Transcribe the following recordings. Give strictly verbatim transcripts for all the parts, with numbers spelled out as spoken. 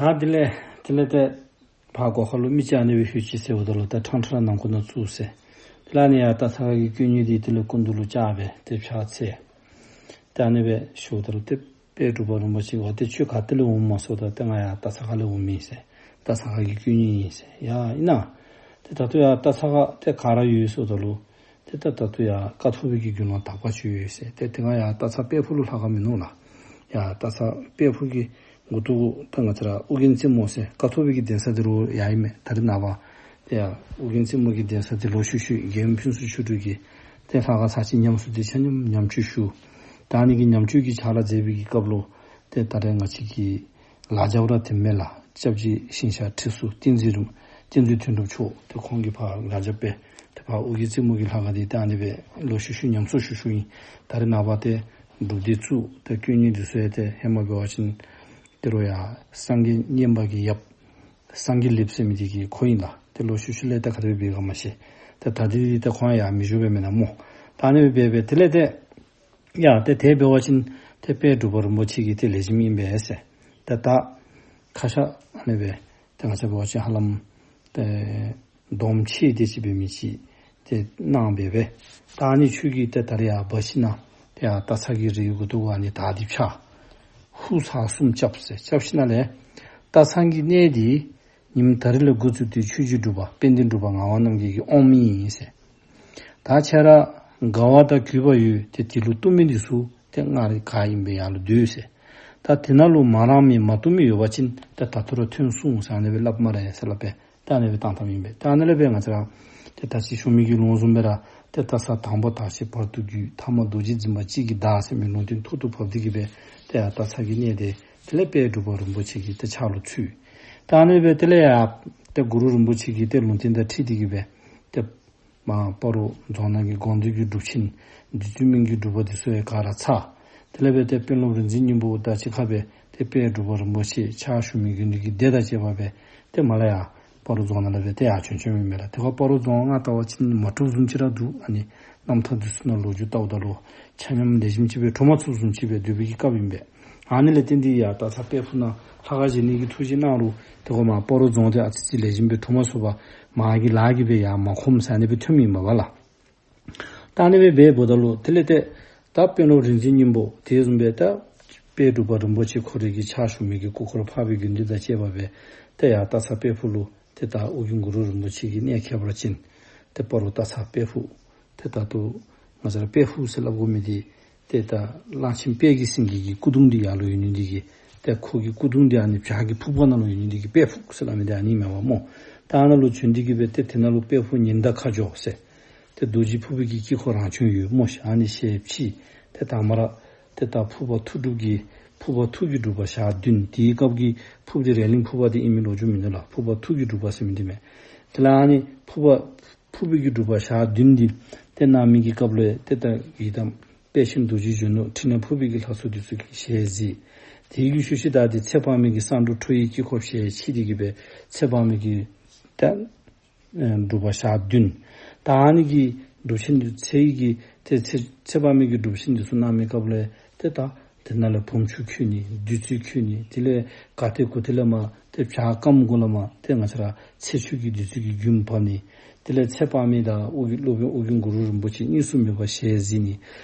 ད་དེ་ལས་དེ་ལས་ཏེ་ཕར་སྒོ་ཁ་ལུ་མི་ཅིག་ཨ་ནི་སྦེ་ལྷོད་ཅི་ཟེརཝ་ད་ལུ་ད་ཕྲང་ཕྲང་ནང་ཁོག་ནང་བཙུགས་ཟེར། དེ་ལས་ཨ་ནི་ཡར་སྟག་ཚང་ཁ་གི་དཀོན་གཉེར་འདི་དེ་ལས་སྐུ་མདུན་ལུ་བཅར་སྦེ་ཏེ་ཕྱག་འཚལ། ཏེ་ཨ་ནི་སྦེ་ཞུཝ་ད་ལུ་ཏེ་དཔལ་འབྲུག་པ་རིན་པོ་ཆེ་གིས་ཏེ་ཁྱོད་ག་ཏེ་ལས་འོངམ་སྨོ་ཟེརཝ་ད་ཏེ་ང་ཡར་སྟག་ཚང་ཁ་ལས་འོངམ་ཨིན་ཟེར། སྟག་ཚང་ཁ་གི་དཀོན་གཉེར་ཨིན་ཟེར། ཡ་ཨིན་ན། ཏེ་ད་ལྟོ་ཡར་སྟག་ཚང་ཁ་ཏེ་ག་ར་ཡོད་ཟེརཝ་ད་ལུ་ཏེ་ད་ད་ལྟོ་ཡར་ཀཿཐོག་པའི་གི་དགེ་སློང་དག་པ་ཅིག་ཡོད་ཟེར། ཏེ་དེ་སྒང་ཡར་སྟག་ཚང་དཔལ་ཕུག་ལུ་ལྷ་ཁང་མིན་ནུག་ལགས། ཡར་སྟག་ཚང་དཔལ་ཕུག་གི་མགུ་ཏོ་གུ་ད་ང་བཅས་ར་ཨོ་རྒྱན་རྩེ་མོ་ཟེར་ཀཿཐོག་པའི་གི་གདན་ས་འདི་རུ་ཡར་ཨིན་མས། ད་རེས་ནངས་པ་ཏེ་ཡར་ཨོ་རྒྱན་རྩེ་མོ་གི་གདན་ས་འདི་ལོག་ཤུལ་ཤུལ་རྒྱལ་ཡུམ་ཕུན་ཚོགས་ཆོས་དྲུག་གིས་ཏེ་ལྷ་ཁང་ཚར་གཅིག་ཉམས་གསོ་འདི་ཆ་མཉམ་ཉམས་བཅོས་ཞུ། ད་ཨ་ནི་གི་ཉམས་བཅོས་ཀྱི་ཕྱག་ལཱ་མཛད་པའི་གི་སྐབས་ལུ་ཏེ་ད་རེས་ང་བཅས་ཀྱི་ལག་བརྒྱབ་ར་དེ་མེན་ལགས། སྐྱབས་རྗེ་ཞིང་གཤེགས་ཁྲི་ཟུར་བསྟན་འཛིན་རིན་བསྟན་འཛིན་དོན་གྲུབ་མཆོག་ཏེ་ཁོང་གིས་ཕར་ལག་བརྒྱབ་སྦེ་ཏེ་ཕར་ཨོ་རྒྱན་རྩེ་མོ་གི་ལྷ་ཁང་འདི་ཏེ་ཨ་ནི་སྦེ་ལོག་ཤུལ་ཤུལ་ཉམས་གསོ་ཞུ་ཞུཝ་ཨིན། ད་རེས་ནངས་པ་ཏེ་སྒྲུབ་སྡེ་བཙུགས། ཏེ་དཀོན་གཉེར་འདི་ཚུ་ཡང་ཏེ་ཧེ་མ་འབད་བ་ཅིན་ཏེ་རོགས་ཡར་སངས་རྒྱས་མཉན་པ་གི་ཡབ་སངས་རྒྱས་ལེགས་ཟེར་མི་འདི་གིས་ཁོ་ཨིན་ལགས། ཏེ་ལོག་ཤུལ་ཤུལ་ལས་ད་ག་དེ་སྦེ་འབད་ག་མ་ཤེས། ཏེ་ད་འདི་འདི་ཏེ་ཁོང་ཡར་མི་བཞུགས་པས་མེན་ན་སྨོ། ད་ཨ་ནི་སྦེ་འབད་འབད་དེ་ལས་ཏེ་ཡ་ཏེ་དེ་འབད་བ་ཅིན་ཏེ་དཔལ་འབྲུག་པ་རིན་པོ་ཆེ་གི་ཏེ་ལེགས་ཤོམ་ཨིན་པས་ཟེར། ཏེ་ད་ཁ་ཤ་ཨ་ནི་སྦེ་ཏེ་ང་བཅས་འབད་བ་ཅིན་ཧ་ལམ་ཏེ་སྡོམ་ཆེ་དེ་ཅིག་འབད་མི་ཅིག་ཏེ་གནང་སྦེ་སྦེ། ད་ཨ་ནི་ཁྱོད་ཀྱིས་ཏེ་ད་རེས་ཡར་འབག་ཞིན་ན་ཏེ་ཡར་སྟག་ཚང་གི་རིའི་མགུ་ཏོ་གུ་ཨ་ནི་དར་འདི་ཕྱར། ཧུ་ཚ་གསུམ་རྐྱབ་ཟེར། རྐྱབ་ཞིན་ན་ལས་སྟག་ཚང་གི་གནས་འདི་ཉིནམ་ད་རིས་ལས་འགོ་བཙུགས་ཏེ་ཆོས་རྗེ་འབྲུག་པ་དཔལ་ལྡན་འབྲུག་པ་ངག་དབང་རྣམ་རྒྱལ་གྱིས་དབང་མི་ཨིན་ཟེར། ད་ཁྱེད་ར་དགའ་བ་དང་གུས་པ་ཡོད་དེ་དེ་ལུ་བཏུབ་མི་འདི་ཚུ་ཏེ་སྔར་ག་ཨིན་པའི་ཡར་ལུ་སྡོད་ཟེར། ད་དེ་ནང་ལུ་མ་རངས་མི་མ་བཏུབ་མི་ཡོད་པ་ཅིན་ད་ད་ལྟོ་ར་ཐོན་སོང་ཟེར་ཨ་ནི་སྦེ་སླབ་སྨ་རེ་ཟེར་སླབ་སྦེ་ད་ཨ་ནི་སྦེ་བཏང་བཏངམ་ཨིན་པས། ད་ཨ་ནི་ལས་འབད་ང་བཅས་ར་ཏེ་ད་ཅི་ཞུ་མི་གི་ལུང་བཟུམ་སྦེ་ར་ཏེ་སྟག་ཚང་དང་པོ་དར་ཞིང་བར་དུ་རྒུད། ཐ་མ་རྡོ་རྗེ་འཛིན་པ་གཅིག་གིས་བདག་ཟེར་མི་ལུང་བསྟན་ཐོག་ཏུ་བབས་ཏེ་གི་སྦེ་ཏེ་ཡར་སྟག་ཚང་གི་གནས་འདི་དེ་ལས་དཔལ་འབྲུག་པ་རིན་པོ་ཆེ་གི་ཏེ་ཕྱག་ལུ་ཚུད། ད་ཨ་ནི་སྦེ་དེ་ལས་ཡར་ཏེ་གུ་རུ་རིན་པོ་ཆེ་གི་ཏེ་ལུང་བསྟན་དང་འཁྲིལ་ཏེ་གི་སྦེ་ཏེ་མར་སྤ་རོ་རྫོང་ནང་གི་དགོངས་འདུས་ཀྱི་སྒྲུབ་ཆེན་བདུད་རྩི་སྨན་གྱི་སྒྲུབ་པ་འདི་ཚུ་ཡང་ག་ར་ཚར། དེ་ལས་སྦེ་ཏེ་དཔོན་སློབ་རིག་འཛིན་སྙིང་པོ་དང་གཅིག་ཁར་སྦེ་ཏེ་དཔལ་འབྲུག་པ་རིན་པོ་ཆེ་ཕྱག་ཞུ་མི་དགེ་འདུན་གྱི་སྡེ་དང་བཅས་པ་སྦེ་ཏེ་མར་ལས་ཡར་སྤ་རོ་རྫོང་ནང་ལས་སྦེ་ཏེ་ཡར་བྱོན་བྱོནམ་ཨིན་མས་ལགས། དེ་ཁར་སྤ་རོ་རྫོང་ང་བལྟ་བ་ཅིན་མ་གྲུབ་བཟུམ་ཅིག་ར་འདུག། ཨ་ནི་རྣམ་ཐར་འདི་ཚུ་ནང་ལོ་རྒྱུས་བལྟཝ་ད་ལུ་ཆ་མཉམ་ལེགས་ཤོམ་ཅིག་སྦེ་གྲུབ་མ་ཚུགསཔ་བཟུམ་ཅིག་སྦེ་སྡོད་པའི་གི་སྐབས་ཨིན་པས། ཨ་ནི་ལས་བརྟེན་ཏེ་ཡར་སྟག་ཚང་དཔལ་ཕུག་ནང་ལྷ་ཁང་བཞེངས་ནི་གི་ཐུགས་བཞེད་གནང་རུང་དེ་ཁར་མར་སྤ་རོ་རྫོང་འདི་ཨ་ཙི་ཅིག་ལེགས་ཤོམ་སྦེ་གྲུབ་མ་ཚུགས་པར་མར་གྱི་ལཱ་གིས་སྦེ་ཡར་མ་ཁོམ་ཟེར་ཨ་ནི་སྦེ་ཐོནམ་ཨིན་མས་པ་ལགས། ད་ཨ་ནི་སྦེ་འབདཝ་ད་ལུ་དེ་ལས་ཏེ་ད་དཔོན་སློབ་རིག་འཛིན་སྙིང་པོ་དེ་བཟུམ་སྦེ་ད་དཔལ་འབྲུག་པ་རིན་པོ་ཆེ་ཁོ་རའི་གི་ཕྱག་ཞུ་མི་གི་སྐུ་འཁོར་འཕགས་པའི་དགེ་འདུན་དང་བཅས་པ་སྦེ་ཏེ་ཡར་སྟག་ཚང་དཔལ་ཕུག་ལུ་ཏེ་ད་ཨོ་རྒྱན་གུ་རུ་རིན་པོ་ཆེ་གི་གནས་ཁྱད་པར་ཅན་ཏེ་སྤ་རོ་སྟག་ཚང་དཔལ་ཕུག། ཏེ་ད་ལྟོ་ང་བཅས་ར་དཔལ་ཕུག་ཟེར་སླབ་དགོ་མི་འདི་ཏེ་ད་གླང་ཆེན་དཔལ་གྱི་སེང་གེ་གི་སྐུ་གདུང་འདི་ཡར་ལུ་ཡོད་ནི་འདི་གིས་ཏེ་ཁོ་གི་སྐུ་གདུང་འདི་ཨ་ནི་བྱག་གི་ཕུག་པ་ནང་ལུ་ཡོད་ནི་འདི་གིས་དཔལ་ཕུག་ཟེར་སླབ་མི་འདི་ཨ་ནི་མས་པ་སྨོ། ད་ཨ་ནཱ་ལུ་བྱོན་ཏེ་གི་སྦེ་ཏེ་དེ་ནང་ལུ་དཔལ་ཕུག་ཉི་ཟླ་ཁ་སྦྱོར་ཟེར་ཏེ་རྡོ་རྗེ་ཕུར་པའི་གི་དཀྱིལ་འཁོར་རང་བྱོན་ཡོད་སྨོ་ཤིག། ཨ་ནི་ཞལ་ཕྱེ། ཏེ་དང་པ་ར་ཏེ་ད་ཕུར་པ་ཐུགས་སྒྲུབ་ཀྱི་ཕུར་པ་ཐུགས་ཀྱི་སྒྲུབ་པ་ཞག་བདུན། དེའི་སྐབས་ཀྱི་ཕུར་པ་འདི་རས་གླིང་ཕུར་པ་འདི་ཨིན་མི་ལོ་རྒྱུས་མིན་འདུག་ལགས། ཕུར་པ་ཐུགས་ཀྱི་སྒྲུབ་པ་ཟེར་མི་འདི་མས། དེ་ལས་ཨ་ནི་ཕུར་པ་ཕུར་པའི་གི་སྒྲུབ་པ་ཞག་བདུན་འདི་ཏེ་གནང་མི་གི་སྐབས་ལུ་ཏེ་ད་ཡི་དམ་དཔལ་ཆེན་རྡོ་རྗེ་གཞོན་ནུ་ཕྲིན་ལས་ཕུར་པའི་གི་ལྷ་ཚོགས་འདི་ཚུ་གིས་ཞལ་གཟིགས། དེ་གི་ཤུལ་ཤུལ་ད་ཏེ་ཚེ་དཔག་མེད་ཀྱི་གསང་འགྲོ་ཁྲོ་བོའི་དཀྱིལ་འཁོར་ཞལ་ཕྱེ་སྟེ་གི་སྦེ་ཚེ་དཔག་མེད་ཀྱི་ད་ཨེ་སྒྲུབ་པ་ཞག་བདུན། ད་ཨ་ནི་གི་སྒྲུབ་ཆེན་འདི་ཚེ་ཡི་གི་ཏེ་ཚེ་ཚེ་དཔག་མེད་ཀྱི་སྒྲུབ་ཆེན་འདི་ཚུ་གནང་མི་སྐབས་ལས་ཏེ་ད་དེ་ནང་ལས་བུམ་ཆུ་འཁྱུད་ནི་བདུད་རྩི་འཁྱུད་ནི་དེ་ལས་ག་ཏེ་གུ་ཏེ་ལས་མར་ཏེ་བྱག་སྐམ་གུ་ལས་མར་ཏེ་ང་བཅས་ར་ཚེ་ཆུ་གི་བདུད་རྩི་གི་རྒྱུན་བབས་ནི། དེ་ལས་ཚེ་དཔག་མེད་དང་ཨོ་རྒྱན་སློབ་དཔོན་ཨོ་རྒྱན་གུ་རུ་རིན་པོ་ཆེ་གཉིས་སུ་མེད་པར་ཞལ་གཟིགས་ནི།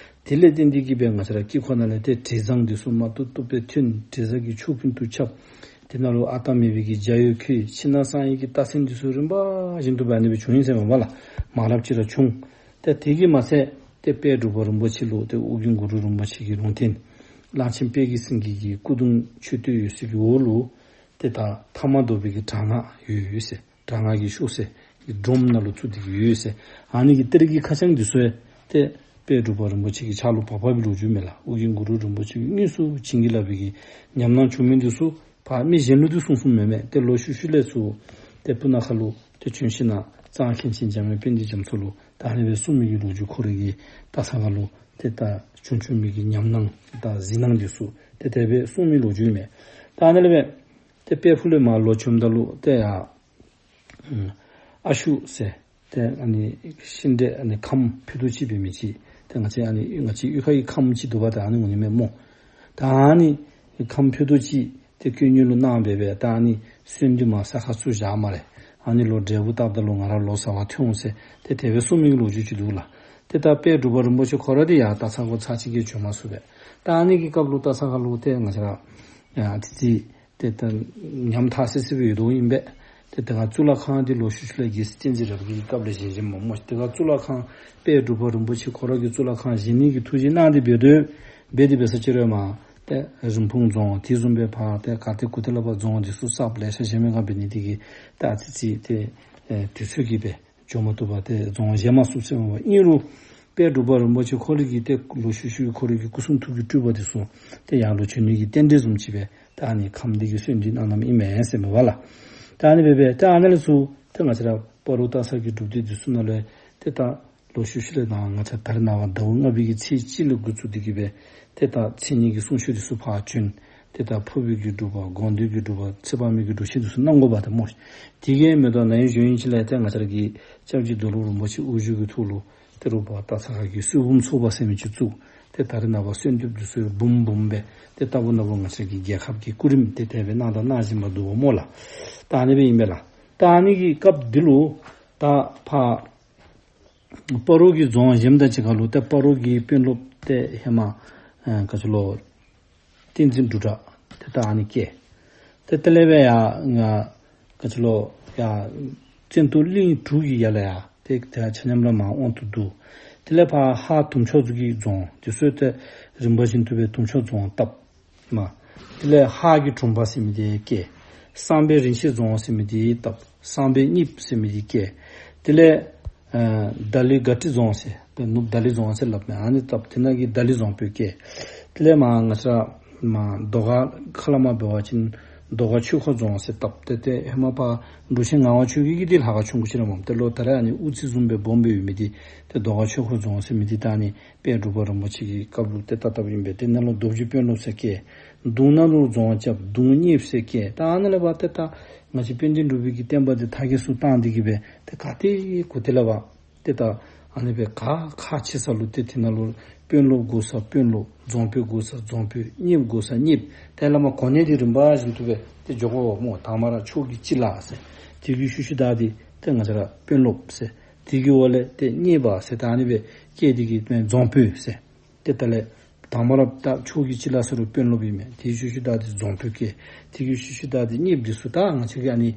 དེ་ལས་བརྟེན་ཏེ་གི་སྦེ་ང་བཅས་ར་དཀྱིལ་འཁོར་ནང་ལས་ཏེ་དྲི་བཟང་འདི་ཚུ་མ་བཏུབ་བཏུབ་སྦེ་ཐོན། དྲི་བཟང་གི་ཆོས་ཀུན་ཏུ་ཁྱབ། དེ་ནང་ལུ་ཨ་རྟག་མེད་པའི་གི་འཇའ་འོད་འཁྱིལ། ཕྱི་ནང་གསང་བའི་གི་རྟགས་མཚན་འདི་ཚུ་རིམ་པ་བཞིན་དུ་སྦེ་ཨ་ནི་སྦེ་བྱུང་ཡི་ཟེར་མས་པ་ལགས། མ་ལྷགཔ་ཅིག་ར་བྱུང་། ཏེ་དེ་གིས་མ་ཚད་ཏེ་དཔལ་འབྲུག་པ་རིན་པོ་ཆེ་ལུ་ཏེ་ཨོ་རྒྱན་གུ་རུ་རིན་པོ་ཆེ་གི་ལུང་བསྟན་གླང་ཆེན་དཔལ་གྱི་སེང་གེ་གི་སྐུ་གདུང་མཆོད་རྟེན་ཡོད་སའི་གི་འོག་ལུ་ཏེ་ད་ཐ་མ་རྡོ་པའི་གི་དྲག་སྔགས་ཡོད་ཡོད་ཟེར། དྲག་སྔགས་ཀྱི་ཤོག་སེར་གྱི་སྒྲོམ་ནང་ལུ་བཙུགས་ཏེ་གི་ཡོད་ཟེར། ཨ་ནི་གི་གཏེར་གྱི་ཁ་བྱང་འདི་ཚུ་ཡང་ཏེ་དཔལ་འབྲུག་པ་རིན་པོ་ཆེ་གི་ཕྱག་ལུ་བབས་བབས་པའི་ལོ་རྒྱུས་མས་ལགས། ཨོ་རྒྱན་གུ་རུ་རིན་པོ་ཆེ་གིས་དངོས་སུ་བྱིན་གྱིས་བརླབས་པའི་གི་ཉམས་སྣང་བྱུང་མི་འདི་ཚུ་ཕར་མི་གཞན་ལུ་འདི་གསུང་གསུངམ་མེན་མས། ཏེ་ལོག་ཤུལ་ཤུལ་ལས་ཚུར་ཏེ་སྤུ་ན་ཁ་ལུ་ཏེ་བྱོན་ཞིན་ན་གཙང་མཁན་ཆེན་འཇམ་དབྱངས་དཔལ་ལྡན་རྒྱ་མཚོ་ལུ་ད་ཨ་ནི་སྦེ་གསུངས་མི་གི་ལོ་རྒྱུས་ཁོ་རའི་གི་ད་ས་ག་ལུ་ཏེ་ད་བྱུང་བྱུང་མི་གི་ཉམས་སྣང་ད་གཟིགས་སྣང་འདི་ཚུ་ཏེ་དེ་སྦེ་གསུངས་མི་ལོ་རྒྱུས་མས། ད་ཨ་ནི་ལས་སྦེ་ཏེ་དཔལ་ཕུག་ལས་མར་ལོག་བྱོནམ་ད་ལུ་ཏེ་ཡར་ཨ་ཤུ་ཟེར་ཏེ་ཨ་ནི་ཤིང་འབྲས་ཨ་ནི་ཁམ་ཕུད་རྡོག་ཅིག་འབད་མི་ཅིག་ཏེ་ང་བཅས་ཨ་ནི་ང་བཅས་གཡུས་ཁ་གི་ཁམ་ཅིག་འདུག་པ། ཏེ་ཨ་ནི་འོང་ནི་མས་སྨོ། ད་ཨ་ནི་ཁམ་ཕུད་རྡོག་ཅིག་ ཏེ་སྐུ་དངོས་ལུ་གནང་སྦེ་སྦེ་ད་ཨ་ནི་གསོལ་འདེབས་མར་ས་ཁར་བཙུགས་བཞག་སྨ་རེ། ཨ་ནི་ལུ་འབྲས་བུ་བཏབ་ད་ལུ་ང་ར་ལོ་ཙཱ་བ་ཐོན་འོང་ཟེར་ཏེ་དེ་སྦེ་གསུངས་མི་གི་ལོ་རྒྱུས་ཅིག་འདུག་ལགས། ཏེ་ད་དཔལ་འབྲུག་པ་རིན་པོ་ཆེ་ཁོ་ར་འདི་ཡང་སྟག་ཚང་ཁར་ཚར་གཅིག་གིས་བྱོན་མ་ཚུགས་པས། ད་ཨ་ནི་གི་སྐབས་ལུ་སྟག་ཚང་ཁ་ལུ་ཏེ་ང་བཅས་ར་ཡང་ཏེ་ཏེ་ཏེ་ད་ཉམ་ཐག་སི་སི་སྦེ་ཡོད་དོ་ཨིན་པས། ཏེ་ད་ག་གཙུག་ལག་ཁང་འདི་ལོག་ཤུལ་ཤུལ་ལས་རྒྱལ་སྲས་བསྟན་འཛིན་རབ་རྒྱས་ཀྱི་སྐབས་ལས་བཞེངས་བཞེངསམ་སྨོ། ཏེ་ད་ག་གཙུག་ལག་ཁང་དཔལ་འབྲུག་པ་རིན་པོ་ཆེ་ཁོ་ར་གིས་གཙུག་ལག་ཁང་བཞེངས་ནི་གི་ཐུགས་བཞེད་གནང་སྟེ་འབད་དེ་འབད་ས་ཅིག་ར་མར་ཏེ་རིན་སྤུངས་རྫོང་དེ་བཟུམ་སྦེ་ཕར་ཏེ་ག་ཏེ་གུ་ཏེ་ལས་ཕར་རྫོང་འདི་ཚུ་གསརཔ་ལེ་ཤ་བཞེངས་མི་ག་འབད་ནི་དེ་གིས་ད་ཨ་ཙི་ཅིག་ཏེ་ཨེ་དུས་ཚོད་ཀྱིས་སྦེ་འགྱོ་མ་བཏུབ་པར་ཏེ་རྫོང་བཞེངས་མ་ཚུགས་ཟེར་མས་པ། ཨིན་རུང་དཔལ་འབྲུག་པ་རིན་པོ་ཆེ་ཁོ་ར་གི་ཏེ་ལོག་ཤུལ་ཤུལ་ཁོ་ར་གི་སྐུ་གསུང་ཐུགས་ཀྱི་སྤྲུལ་པ་འདི་ཚུ་ཏེ་ཡར་ལོག་བྱོན་ནི་གི་རྟེན་འབྲེལ་བཟུམ་ཅིག་སྦེ་ད་ཨ་ནི་ཁམས་འདི་གི་གསོལ་འདེབས་གནངམ་ཨིན་མས་ཟེར་མས་པ་ལགས། ད་ཨ་ནི་སྦེ་སྦེ་ད་ཨ་ནཱ་ལས་ཚུར་ཏེ་ང་བཅས་ར་སྤ་རོ་སྟག་ཚང་གི་སྒྲུབ་སྡེ་འདི་ཚུ་ནང་ལས་ཏེ་ད་ལོག་ཤུལ་ཤུལ་ལས་ད་ང་བཅས་ད་རེས་ནངས་པ་ཟླཝ་ལྔ་པའི་གི་ཚེས་གཅིག་ལས་འགོ་བཙུགས་ཏེ་གིས་སྦེ་ཏེ་ད་མཚན་ཉིད་ཀྱི་གསུང་ཆོག་འདི་ཚུ་ཕར་བྱོན། ཏེ་ད་ཕུར་བུའི་གི་སྒྲུབ་པ་དགོངས་འདུས་ཀྱི་སྒྲུབ་པ་ཚེ་དཔག་མེད་ཀྱི་སྒྲུབ་ཆེན་འདི་ཚུ་གནང་དགོ་པ་ཏེ་སྨོ། དེ་གིས་མེན་ཏེ་ན་ཧིང་གཞེས་ཧིང་ཅིག་ལས་ཏེ་ང་བཅས་ར་གི་སྐྱབས་རྗེ་རྡོར་སློབ་རིན་པོ་ཆེ་དབུ་བཞུགས་ཀྱི་ཐོག་ལུ་ཏེ་རུ་སྤ་རོ་སྟག་ཚང་ཁ་གི་གསོལ་འབུམ་ཚོགས་པ་ཟེར་མི་ཅིག་བཙུགས། ཏེ་ད་རེས་ནངས་པ་གསོལ་འདེབས་འདི་ཚུ་འབུམ་འབུམ་སྦེ་ཏེ་ལྟ་བུ་ན་བུ་ང་བཅས་ཀྱི་རྒྱལ་ཁབ་ཀྱི་སྐུ་རིམ་ཏེ་དེ་སྦེ་གནང་དང་གནང་བཞིན་པ་འདུག་པ་སྨོ་ལགས། ད་ཨ་ནི་སྦེ་ཨིན་པས་ལགས། ད་ཨ་ནི་གི་སྐབས་འདི་ལུ་ད་ཕར་སྤ་རོ་གི་རྫོང་བཞེངསམ་དང་གཅིག་ཁར་ལུ་ཏེ་སྤ་རོ་གི་དཔོན་སློབ་ཏེ་ཧེ་མ་ཨེ་ག་ཅི་ལོ་བསྟན་འཛིན་འབྲུག་གྲགས་ཏེ་ད་ཨ་ནི་བསྐོས། ཏེ་དེ་ལས་སྦེ་ཡར་ང་ག་ཅི་ལོ་ཡར་བཙན་ཏོ་གླིང་དྲུག་གི་ཡར་ལས་ཡར་ཏེ་ཏེ་ཆ་མཉམ་ར་མར་དབང་དུ་བསྡུ། དེ་ལས་ཕར་ཧཱ་དུང་ཕྱོགས་ཚུ་གི་རྫོང་འདི་ཚུ་ཏེ་རིམ་པ་བཞིན་དུ་སྦེ་དུང་ཕྱོགས་རྫོང་བཏབ། མ། དེ་ལས་ཧཱ་གི་དྲུང་པ་ཟེར་མི་འདི་བསྐོས། གསང་སྦས་རིན་ཆེན་རྫོང་ཟེར་མི་འདི་བཏབ། གསང་སྦས་གཉེརཔ་ཟེར་མི་འདི་བསྐོས། དེ་ལས་ཨ་དཱ་ལི་ག་ཏི་རྫོང་ཟེར་ཏེ་ནུབ་དཱ་ལི་རྫོང་ཟེར་སླབ་མི་ཨ་ནི་བཏབ། དེ་ནང་གི་དཱ་ལི་རྫོང་དཔོན་བསྐོས། དེ་ལས་མར་ང་བཅས་ར་མར་རྡོ་སྒར་ཁ་ལས་མར་འབད་བ་ཅིན་རྡོ་སྒར་ཆོས་འཁོར་རྫོང་ཟེར་བཏབ། ཏེ་ཏེ་ཧེ་མ་ཕར་འབྲུག་ཆེན་ངག་དབང་ཆོས་རྒྱལ་གྱི་འདི་ལྷ་ཁང་ཆུང་ཀུ་ཅིག་ར་སྨོ། ཏེ་ལོག་ད་རེས་ཨ་ནི་དབུ་རྩེ་བཟུམ་སྦེ་སྦོམ་སྦེ་ཡོད་མི་འདི་ཏེ་རྡོ་སྒར་ཆོས་འཁོར་རྫོང་ཟེར་མི་འདི་ད་ཨ་ནི་དཔལ་འབྲུག་པ་རིན་པོ་ཆེ་གི་སྐབས་ལུ་ཏེ་ད་བཏབ་ཨིན་པས། ཏེ་ནཱ་ལུ་རྡོ་རྗེ་དཔོན་སློབ་ཟེར་བསྐོས། གདུང་ནང་ལུ་རྫོང་རྐྱབ། གདུང་གཉེརཔ་ཟེར་བསྐོས། ད་ཨ་ནཱ་ལས་ཕར་ཏེ་ད་ང་བཅས་དཔལ་ལྡན་འབྲུག་པའི་གི་བསྟན་པ་འདི་དར་རྒྱས་སུ་བཏང་སྟེ་གིས་སྦེ་ཏེ་ག་ཏེ་གུ་ཏེ་ལས་ཕར་ཏེ་ད་ཨ་ནི་སྦེ་ག་ཁག་ཆེ་ས་ལུ་ཏེ་དེ་ནང་ལུ་དཔོན་སློབ་དགོ་ས་དཔོན་སློབ། རྫོང་དཔོན་དགོ་ས་རྫོང་དཔོན། གཉེརཔ་དགོ་ས་གཉེརཔ། ཏེ་བླ་མ་གོ་གནས་འདི་རིམ་པ་བཞིན་དུ་སྦེ་ཏེ་འགྱོ་དགོ་པ་སྨོ། དང་པ་ར་ཕྱོགས་ཀྱི་སྤྱི་བླ་ཟེར། དེ་གི་ཤུལ་ཤུལ་བདའ་སྟེ་ཏེ་ང་བཅས་ར་དཔོན་སློབ་ཟེར། དེ་གི་འོག་ལས་ཏེ་གཉེར་པ་ཟེར། ད་ཨ་ནི་སྦེ་བསྐོས་ཏེ་གིས་ཏེ་རྫོང་དཔོན་ཟེར། ཏེ་དེ་ལས་དང་པ་ར་ད་ཕྱོགས་ཀྱི་སྤྱི་བླ་ཟེར་རུང་དཔོན་སློབ་ཨིན་མས། དེ་ཤུལ་ཤུལ་བདའ་སྟེ་རྫོང་དཔོན་བསྐོས། དེ་གི་ཤུལ་ཤུལ་བདའ་སྟེ་གཉེརཔ་འདི་ཚུ་ད་ང་བཅས་ཀྱི་ཨ་ནི་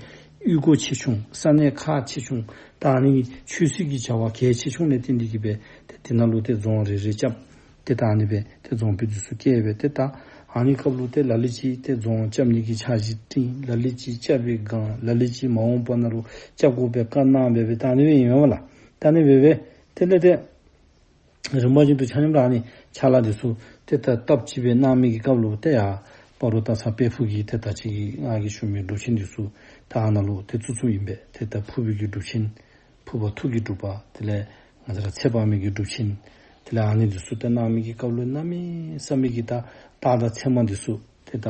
གཡུས་སྒོ་ཆེ་ཆུང་ས་གནས་ཁག་ཆེ་ཆུང་ད་ཨ་ནི་ཆོས་སྲིད་ཀྱི་བྱ་བ་གལ་ཆེ་ཆུང་ལས་བརྟེན་ཏེ་གིས་སྦེ་ཏེ་དེ་ནང་ལུ་ཏེ་རྫོང་རེ་རེ་རྐྱབ། ཏེ་ད་ཨ་ནི་སྦེ་ཏེ་རྫོང་དཔོན་འདི་ཚུ་བསྐོས་སྦེ་ཏེ་ད་ཨ་ནི་སྐབས་ལུ་ཏེ་ལ་ལུ་ཅིག་ཏེ་རྫོང་རྐྱབ་ནི་གི་འཆར་གཞི་བཏིང་། ལ་ལུ་ཅིག་རྐྱབ་པའི་སྒང་ལ་ལུ་ཅིག་མ་འོངས་པ་ནང་ལུ་རྐྱབ་དགོ་པའི་བཀའ་གནང་སྦེ་སྦེ་ད་ཨ་ནི་སྦེ་ཨིན་མས་ལགས། ད་ཨ་ནི་སྦེ་སྦེ་དེ་ལས་ཏེ་རིམ་པ་བཞིན་དུ་ཆ་མཉམ་ར་ཨ་ནི་ཕྱག་ལཱ་འདི་ཚུ་ཏེ་ད་སྟབས་གཅིག་སྦེ་གནང་མི་གི་སྐབས་ལུ་ཏེ་ཡར་སྤ་རོ་སྟག་ཚང་དཔལ་ཕུག་གི་ཏེ་ད་ཅི་གི་ང་གིས་ཞུ་མི་སྒྲུབ་ཆེན་འདི་ཚུ་ད་ཨ་ནཱ་ལུ་ཏེ་བཙུགས་བཙུགསཔ་ཨིན་པས། ཏེ་ད་ཕུར་བུ་གི་སྒྲུབ་ཆེན། ཕུར་པ་ཐུགས་ཀྱི་སྒྲུབ་པ། དེ་ལས་ང་བཅས་ར་ཚེ་དཔག་མེད་ཀྱི་སྒྲུབ་ཆེན། དེ་ལས་ཨ་ནི་འདི་ཚུ་ཏེ་གནང་མི་གི་སྐབས་ལུ་གནམ་མེད་ས་མེད་ཀྱི་ད་རྟགས་དང་མཚན་མ་འདི་ཚུ་ཏེ་ད་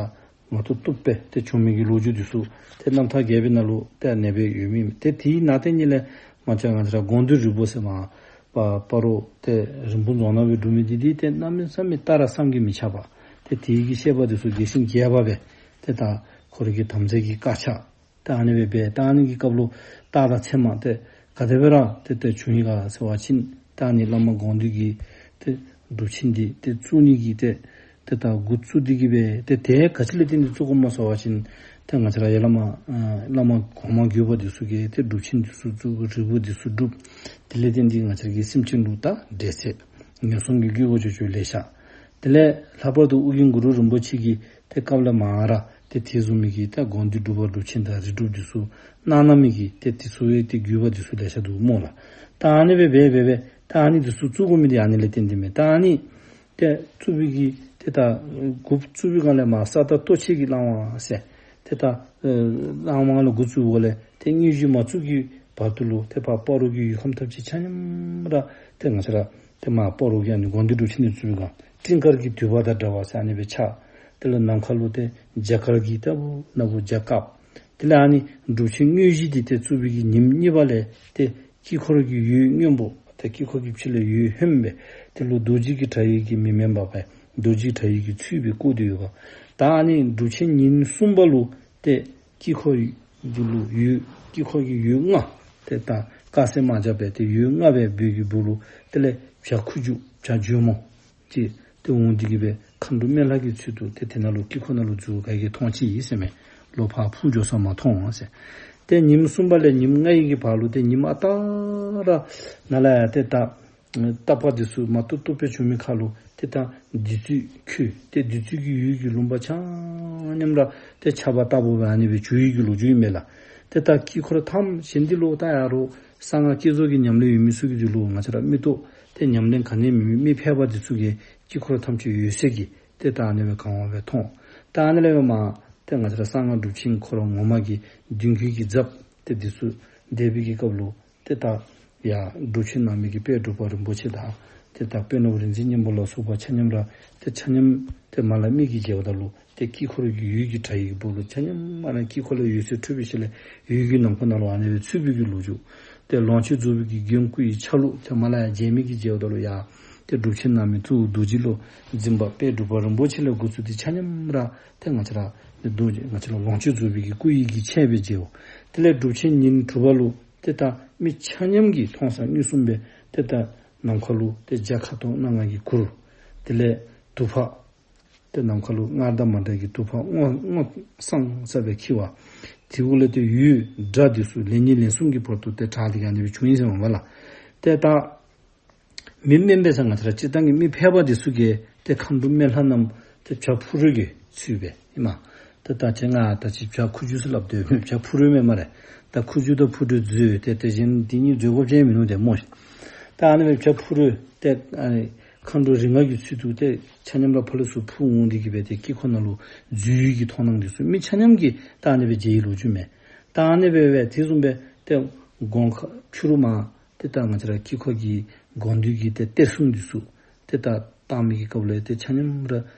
མ་ཐུབ་ཐུབ་སྦེ་ཏེ་བྱུང་མི་གི་ལོ་རྒྱུས་འདི་ཚུ་ཏེ་རྣམ་ཐར་རྒྱས་པའི་ནང་ལུ་ཏེ་ཨ་ནེ་སྦེ་ཡོད་མི་ཨིན། ཏེ་དེའི་ནང་ཏེ་ཉིད་ལས་མ་ཆ་ང་བཅས་ར་དགོངས་འདུས་རིལ་བུ་ཟེར་མར་སྤ་སྤ་རོ་ཏེ་རིན་སྤུངས་རྫོང་ནང་སྦེ་སྒྲུབ་མི་འདི་འདི་ཏེ་གནམ་མེད་ས་མེད་རྟགས་ར་བསམ་གྱིས་མི་ཁྱབ་པ། ཏེ་དེའི་གི་བཤད་པ་འདི་ཚུ་རྒྱས་ཤིང་རྒྱས་པ་སྦེ་ཏེ་ད་ཁོ་རའི་གི་དམ་རྫས་ཀྱི་དཀར་ཆག་ཏེ་ཨ་ནི་སྦེ་འབད། ད་ཨ་ནི་གི་སྐབས་ལུ་རྟགས་དང་མཚན་མ་ཏེ་ག་དེ་སྦེ་ར་ཏེ་ཏེ་བྱུང་ཡི་ག་ཟེར་བ་ཅིན་ད་ཨ་ནི་བླ་མ་དགོངས་འདུས་ཀྱི་ཏེ་སྒྲུབ་ཆེན་འདི་ཏེ་བཙུགས་ནི་གི་ཏེ་ཏེ་ད་འགོ་བཙུགས་ཏེ་གིས་སྦེ་ཏེ་དེ་ག་ཅི་ལས་བརྟེན་ཏེ་བཙུགས་དགོཔ་སྨོ་ཟེར་བ་ཅིན་ཏེ་ང་བཅས་ར་ཡར་བླ་མ་ཨ་བླ་མ་གོང་མ་བརྒྱུད་པ་འདི་ཚུ་གིས་ཏེ་སྒྲུབ་ཆེན་འདི་ཚུ་བཙུགས། རིལ་བུ་འདི་ཚུ་སྒྲུབ། དེ་ལས་བརྟེན་ཏེ་ང་བཅས་ཀྱི་སེམས་ཅན་ལུ་ད་འབྲེལ་ཚད་ངན་སོང་གི་རྒུད་པ་ཅོག་ཅོག་ལེ་ཤ། དེ་ལས་ལྷག་པར་དུ་ཨོ་རྒྱན་གུ་རུ་རིན་པོ་ཆེ་གིས་ཏེ་སྐབས་ལས་མར་ར་ཏེ་དེ་བཟུམ་མའི་གི་ཏེ་དགོངས་འདུས་སྒྲུབ་པ་སྒྲུབ་ཆེན་དང་རིལ་སྒྲུབ་འདི་ཚུ་གནང་གནང་མི་གི་ཏེ་དེ་ཚུ་ཡང་ཏེ་བརྒྱུད་པ་འདི་ཚུ་ལེ་ཤ་འདུག་སྨོ་ལགས། ད་ཨ་ནི་སྦེ་འབད་འབད་འབད་ད་ཨ་ནི་འདི་ཚུ་བཙུགས་དགོ་མི་འདི་ཨ་ནི་ལས་བརྟེན་ཏེ་མས། ད་ཨ་ནི་ཏེ་བཙུགས་པའི་གི་ཏེ་ད་འགོ་བཙུགས་པའི་སྒང་ལས་མར་ས་བདག་ལྟོ་འཕྱེ་གི་བླ་མ་ཟེར་ཏེ་ད་ཨེ་བླ་མ་ལུ་འགོ་བཙུགས་པ་ལས་ཏེ་དངོས་གཞི་མ་བཙུགས་ཀྱི་བར་དུ་ལུ་ཏེ་ཕར་སྤ་རོ་གི་ཡུལ་ཁམས་ཐམས་ཅད་ཆ་མཉམ་ར་ཏེ་ང་བཅས་ར་ཏེ་མར་སྤ་རོ་གི་ཨ་ནི་དགོངས་འདུས་སྒྲུབ་ཆེན་འདི་བཙུགས་པའི་སྒང་སྤྲིན་དཀར་གྱི་མདུད་པ་དང་འདྲ་བ་ཟེར་ཨ་ནི་སྦེ་ཆགས། དེ་ལས་ནམ་མཁའ་ལུ་ཏེ་རྒྱ་གར་གྱི་ལྟ་བུ་ན་བུ་རྒྱ་དཀརཔོ། དེ་ལས་ཨ་ནི་སྒྲུབ་ཆེན་དངོས་གཞི་འདི་ཏེ་བཙུགས་པའི་གི་ཉིནམ་གཉིས་པ་ལས་ཏེ་དཀྱིལ་འཁོར་གྱི་འོད་སྔོན་པོ་ཏེ་དཀྱིལ་འཁོར་གྱི་ཕྱི་ལས་འོད་ཧོནམ་སྦེ་ཏེ་ལུ་རྡོ་རྗེ་གི་གྲྭ་ཡིག་གིས་མི་དམན་པ་སྦེ་རྡོ་རྗེ་གྲྭ་ཡིག་གི་ཚུལ་སྦེ་བསྐོར་ཏེ་ཡོད་པ། ད་ཨ་ནི་སྒྲུབ་ཆེན་ཉིནམ་གསུམ་པ་ལུ་ཏེ་དཀྱིལ་འཁོར་འདི་ལུ་འོད་དཀྱིལ་འཁོར་གྱི་འོད་ལྔ་ཏེ་ད་དཀར་སེར་དམར་ལྗང་སྦེ་ཏེ་འོད་ལྔ་སྦེ་འབར་གྱི་སྦུག་ལུ་དེ་ལས་བྱ་ཁུ་བྱུག་བྱ་འཇོལ་མོ་ཅིག་ཏེ་འོང་སྟེ་གི་སྦེ་མཁའ་འགྲོ་མེ་ལྷ་གི་ཚུལ་དུ་ཏེ་དེ་ནང་ལུ་དཀྱིལ་འཁོར་ནང་ལུ་འཛུལ་ག་གིས་མཐོང་ཅི་ཨིན་ཟེར་མས། ལོག་ཕར་འཕུར་འགྱོ་ས་མ་མཐོང་ཟེར། ཏེ་ཉིནམ་གསུམ་པ་ལས་ཉིནམ་ལྔ་ཡི་གི་བར་ལུ་ཏེ་ཉིནམ་ཨ་རྟག་ར་ནང་ལས་ཡར་ཏེ་ད་རྟག་པ་འདི་ཚུ་མ་བཏུབ་བཏུབ་སྦེ་བྱུང་མི་ཁར་ལུ་ཏེ་ད་བདུད་རྩི་ཁོལ་ཏེ་བདུད་རྩི་གི་འོད་ཀྱི་ལུང་པ་ཆ་མཉམ་ར་ཏེ་ཆརཔ་ལྟ་བུ་སྦེ་ཨ་ནི་སྦེ་བྱུང་ཡི་གི་ལོ་རྒྱུས་ཨིན་མས་ལགས། ཏེ་ད་དཀྱིལ་འཁོར་ཐམས་ཅད་འདི་ལུ་ད་ཡ་རོགས་གསང་སྔགས་བསྐྱེད་རྫོགས་ཀྱི་ཉམས་ལེན་ཡོད་མི་ཚུ་གིས་འདི་ལུ་ང་བཅས་ར་མིག་ཏོ་ཏེ་ཉམས་ལེན་ག་ནི་མེད་མི་མི་ཕལ་པ་འདི་ཚུ་གིས་དཀྱིལ་འཁོར་ཐམས་ཅད་འོད་གསལ་གྱི་ཏེ་ད་ཨ་ནི་སྦེ་གང་བ་སྦེ་མཐོང་། ད་ཨ་ནི་ལས་མར་ཏེ་ང་བཅས་ར་གསང་སྔགས་སྒྲུབ་ཆེན་ཁོ་ར་ངོ་མ་གི་མདུན་བསྐྱེད་ཀྱི་ཛབ་ཏེ་འདི་ཚུ་འདེབས་པའི་གི་སྐབས་ལུ་ཏེ་ད་ཡར་སྒྲུབ་ཆེན་གནང་མི་གི་དཔལ་འབྲུག་པ་རིན་པོ་ཆེ་དང་ཏེ་ད་དཔོན་སློབ་རིག་འཛིན་སྙིང་པོ་ལ་སོགས་པ་ཆ་མཉམ་ར་ཏེ་ཆ་མཉམ་ཏེ་མར་ལས་མིག་གིས་མཇལཝ་ད་ལུ་ཏེ་དཀྱིལ་འཁོར་གྱི་འོད་ཀྱི་སྒྲ་ཡི་གི་སྦུག་ལུ་ཆ་མཉམ་མར་ལས་དཀྱིལ་འཁོར་ལས་འོད་ཟེར་འཕྲོས་པའི་ཤུལ་ལས་འོད་ཀྱི་ནམ་མཁའ་ནང་ལུ་ཨ་ནི་སྦེ་ཚུད་པའི་གི་ལོ་རྒྱུས། ཏེ་ལོངས་སྤྱོད་རྫོགས་པའི་གི་མགོན་སྐུ་ཡི་ཆ་ལུགས་ཏེ་མར་ལས་ཡར་མཇལ་མི་གིས་མཇལཝ་ད་ལུ་ཡ་ཏེ་སྒྲུབ་ཆེན་གནང་མི་གཙོ་བོ་རྡོ་རྗེ་སློབ་འཛིན་པ་དཔལ་འབྲུག་པ་རིན་པོ་ཆེ་ལས་འགོ་བཙུགས་ཏེ་ཆ་མཉམ་ར་ཏེ་ང་བཅས་ར་ཏེ་རྡོ་རྗེ་ང་བཅས་ར་ལོངས་སྤྱོད་རྫོགས་པའི་གི་སྐུ་ཡི་གི་ཆས་སྦེ་མཇལཝ། དེ་ལས་སྒྲུབ་ཆེན་ཉིན་དྲུག་པ་ལུ་ཏེ་ད་མི་ཆ་མཉམ་གྱིས་མཐོང་ས་མངོན་སུམ་སྦེ་ཏེ་ད་ནམ་མཁའ་ལུ་ཏེ་བྱ་ཁ་དོག་སྣ་ལྔ་གི་གུར། དེ་ལས་དུ་པ་ཏེ་ནམ་མཁའ་ལུ་སྔར་དང་མ་འདྲ་གི་དུ་པ་སྔོ་སྔོ་སངས་ས་སྦེ་འཁྱིལ་བ། དེ་གུ་ལས་ཏེ་འོད་སྒྲ་འདི་ཚུ་ལན་གཉིས་ལན་གསུམ་གྱི་བར་དུ་ཏེ་གྲགས་ཏེ་གི་ཨ་ནི་སྦེ་བྱུང་ཡི་ཟེར་མས་པ་ལགས། ཏེ་ད་མི་དམན་པའི་ས་ང་བཅས་ར་སྤྱིར་བཏང་གི་མི་ཕལ་པ་འདི་ཚུ་གིས་ཏེ་མཁའ་འགྲོ་མེ་ལྷ་རྣམས་ཏེ་བྱ་ཕུ་རུ་གི་ཚུལ་སྦེ་ཨིན་མས། ཏེ་ད་ཅི་ང་ད་ཅི་བྱ་ཁུ་བྱུག་ཟེར་སླབ་སྟེ་མི་བྱ་ཕུ་རུ་མེན་སྨ་རེ། ད་ཁུ་བྱུག་དང་ཕུ་རུ་མཛོད་ཏེ་དེ་བཞིན་འདི་གཉིས་མཛོད་དགོཔ་ཅིག་མིན་ནུག་ཏེ་སྨོ་ཤིག། ད་ཨ་ནི་སྦེ་བྱ་ཕུ་རུ་ཏེ་ཨ་ནི་མཁའ་འགྲོ་རིགས་ལྔ་གི་ཚུལ་དུ་ཏེ་ཆ་མཉམ་ར་ཕར་ལས་ཚུར་འཕུར་འོང་སྟེ་གི་སྦེ་ཏེ་དཀྱིལ་འཁོར་ནང་ལུ་འཛུལ་ཡི་གི་མཐོང་སྣང་འདི་ཚུ་མི་ཆ་མཉམ་གྱིས་ད་ཨ་ནི་སྦེ་མཇལ་ཡི་ལོ་རྒྱུས་མས། ད་ཨ་ནི་སྦེ་སྦེ་དེ་བཟུམ་སྦེ་ཏེ་དགོང་ཁ་ཕྱི་རུ་མར་ཏེ་ད་ང་བཅས་ར་དཀྱིལ་འཁོར་གྱི་དགོངས་འདུས་ཀྱི་ཏེ་གཏེར་སྲུང་འདི་ཚུ་ཏེ་ད་བཏང་མི་གི་སྐབས་ལུ་ཏེ་ཆ་མཉམ་ར་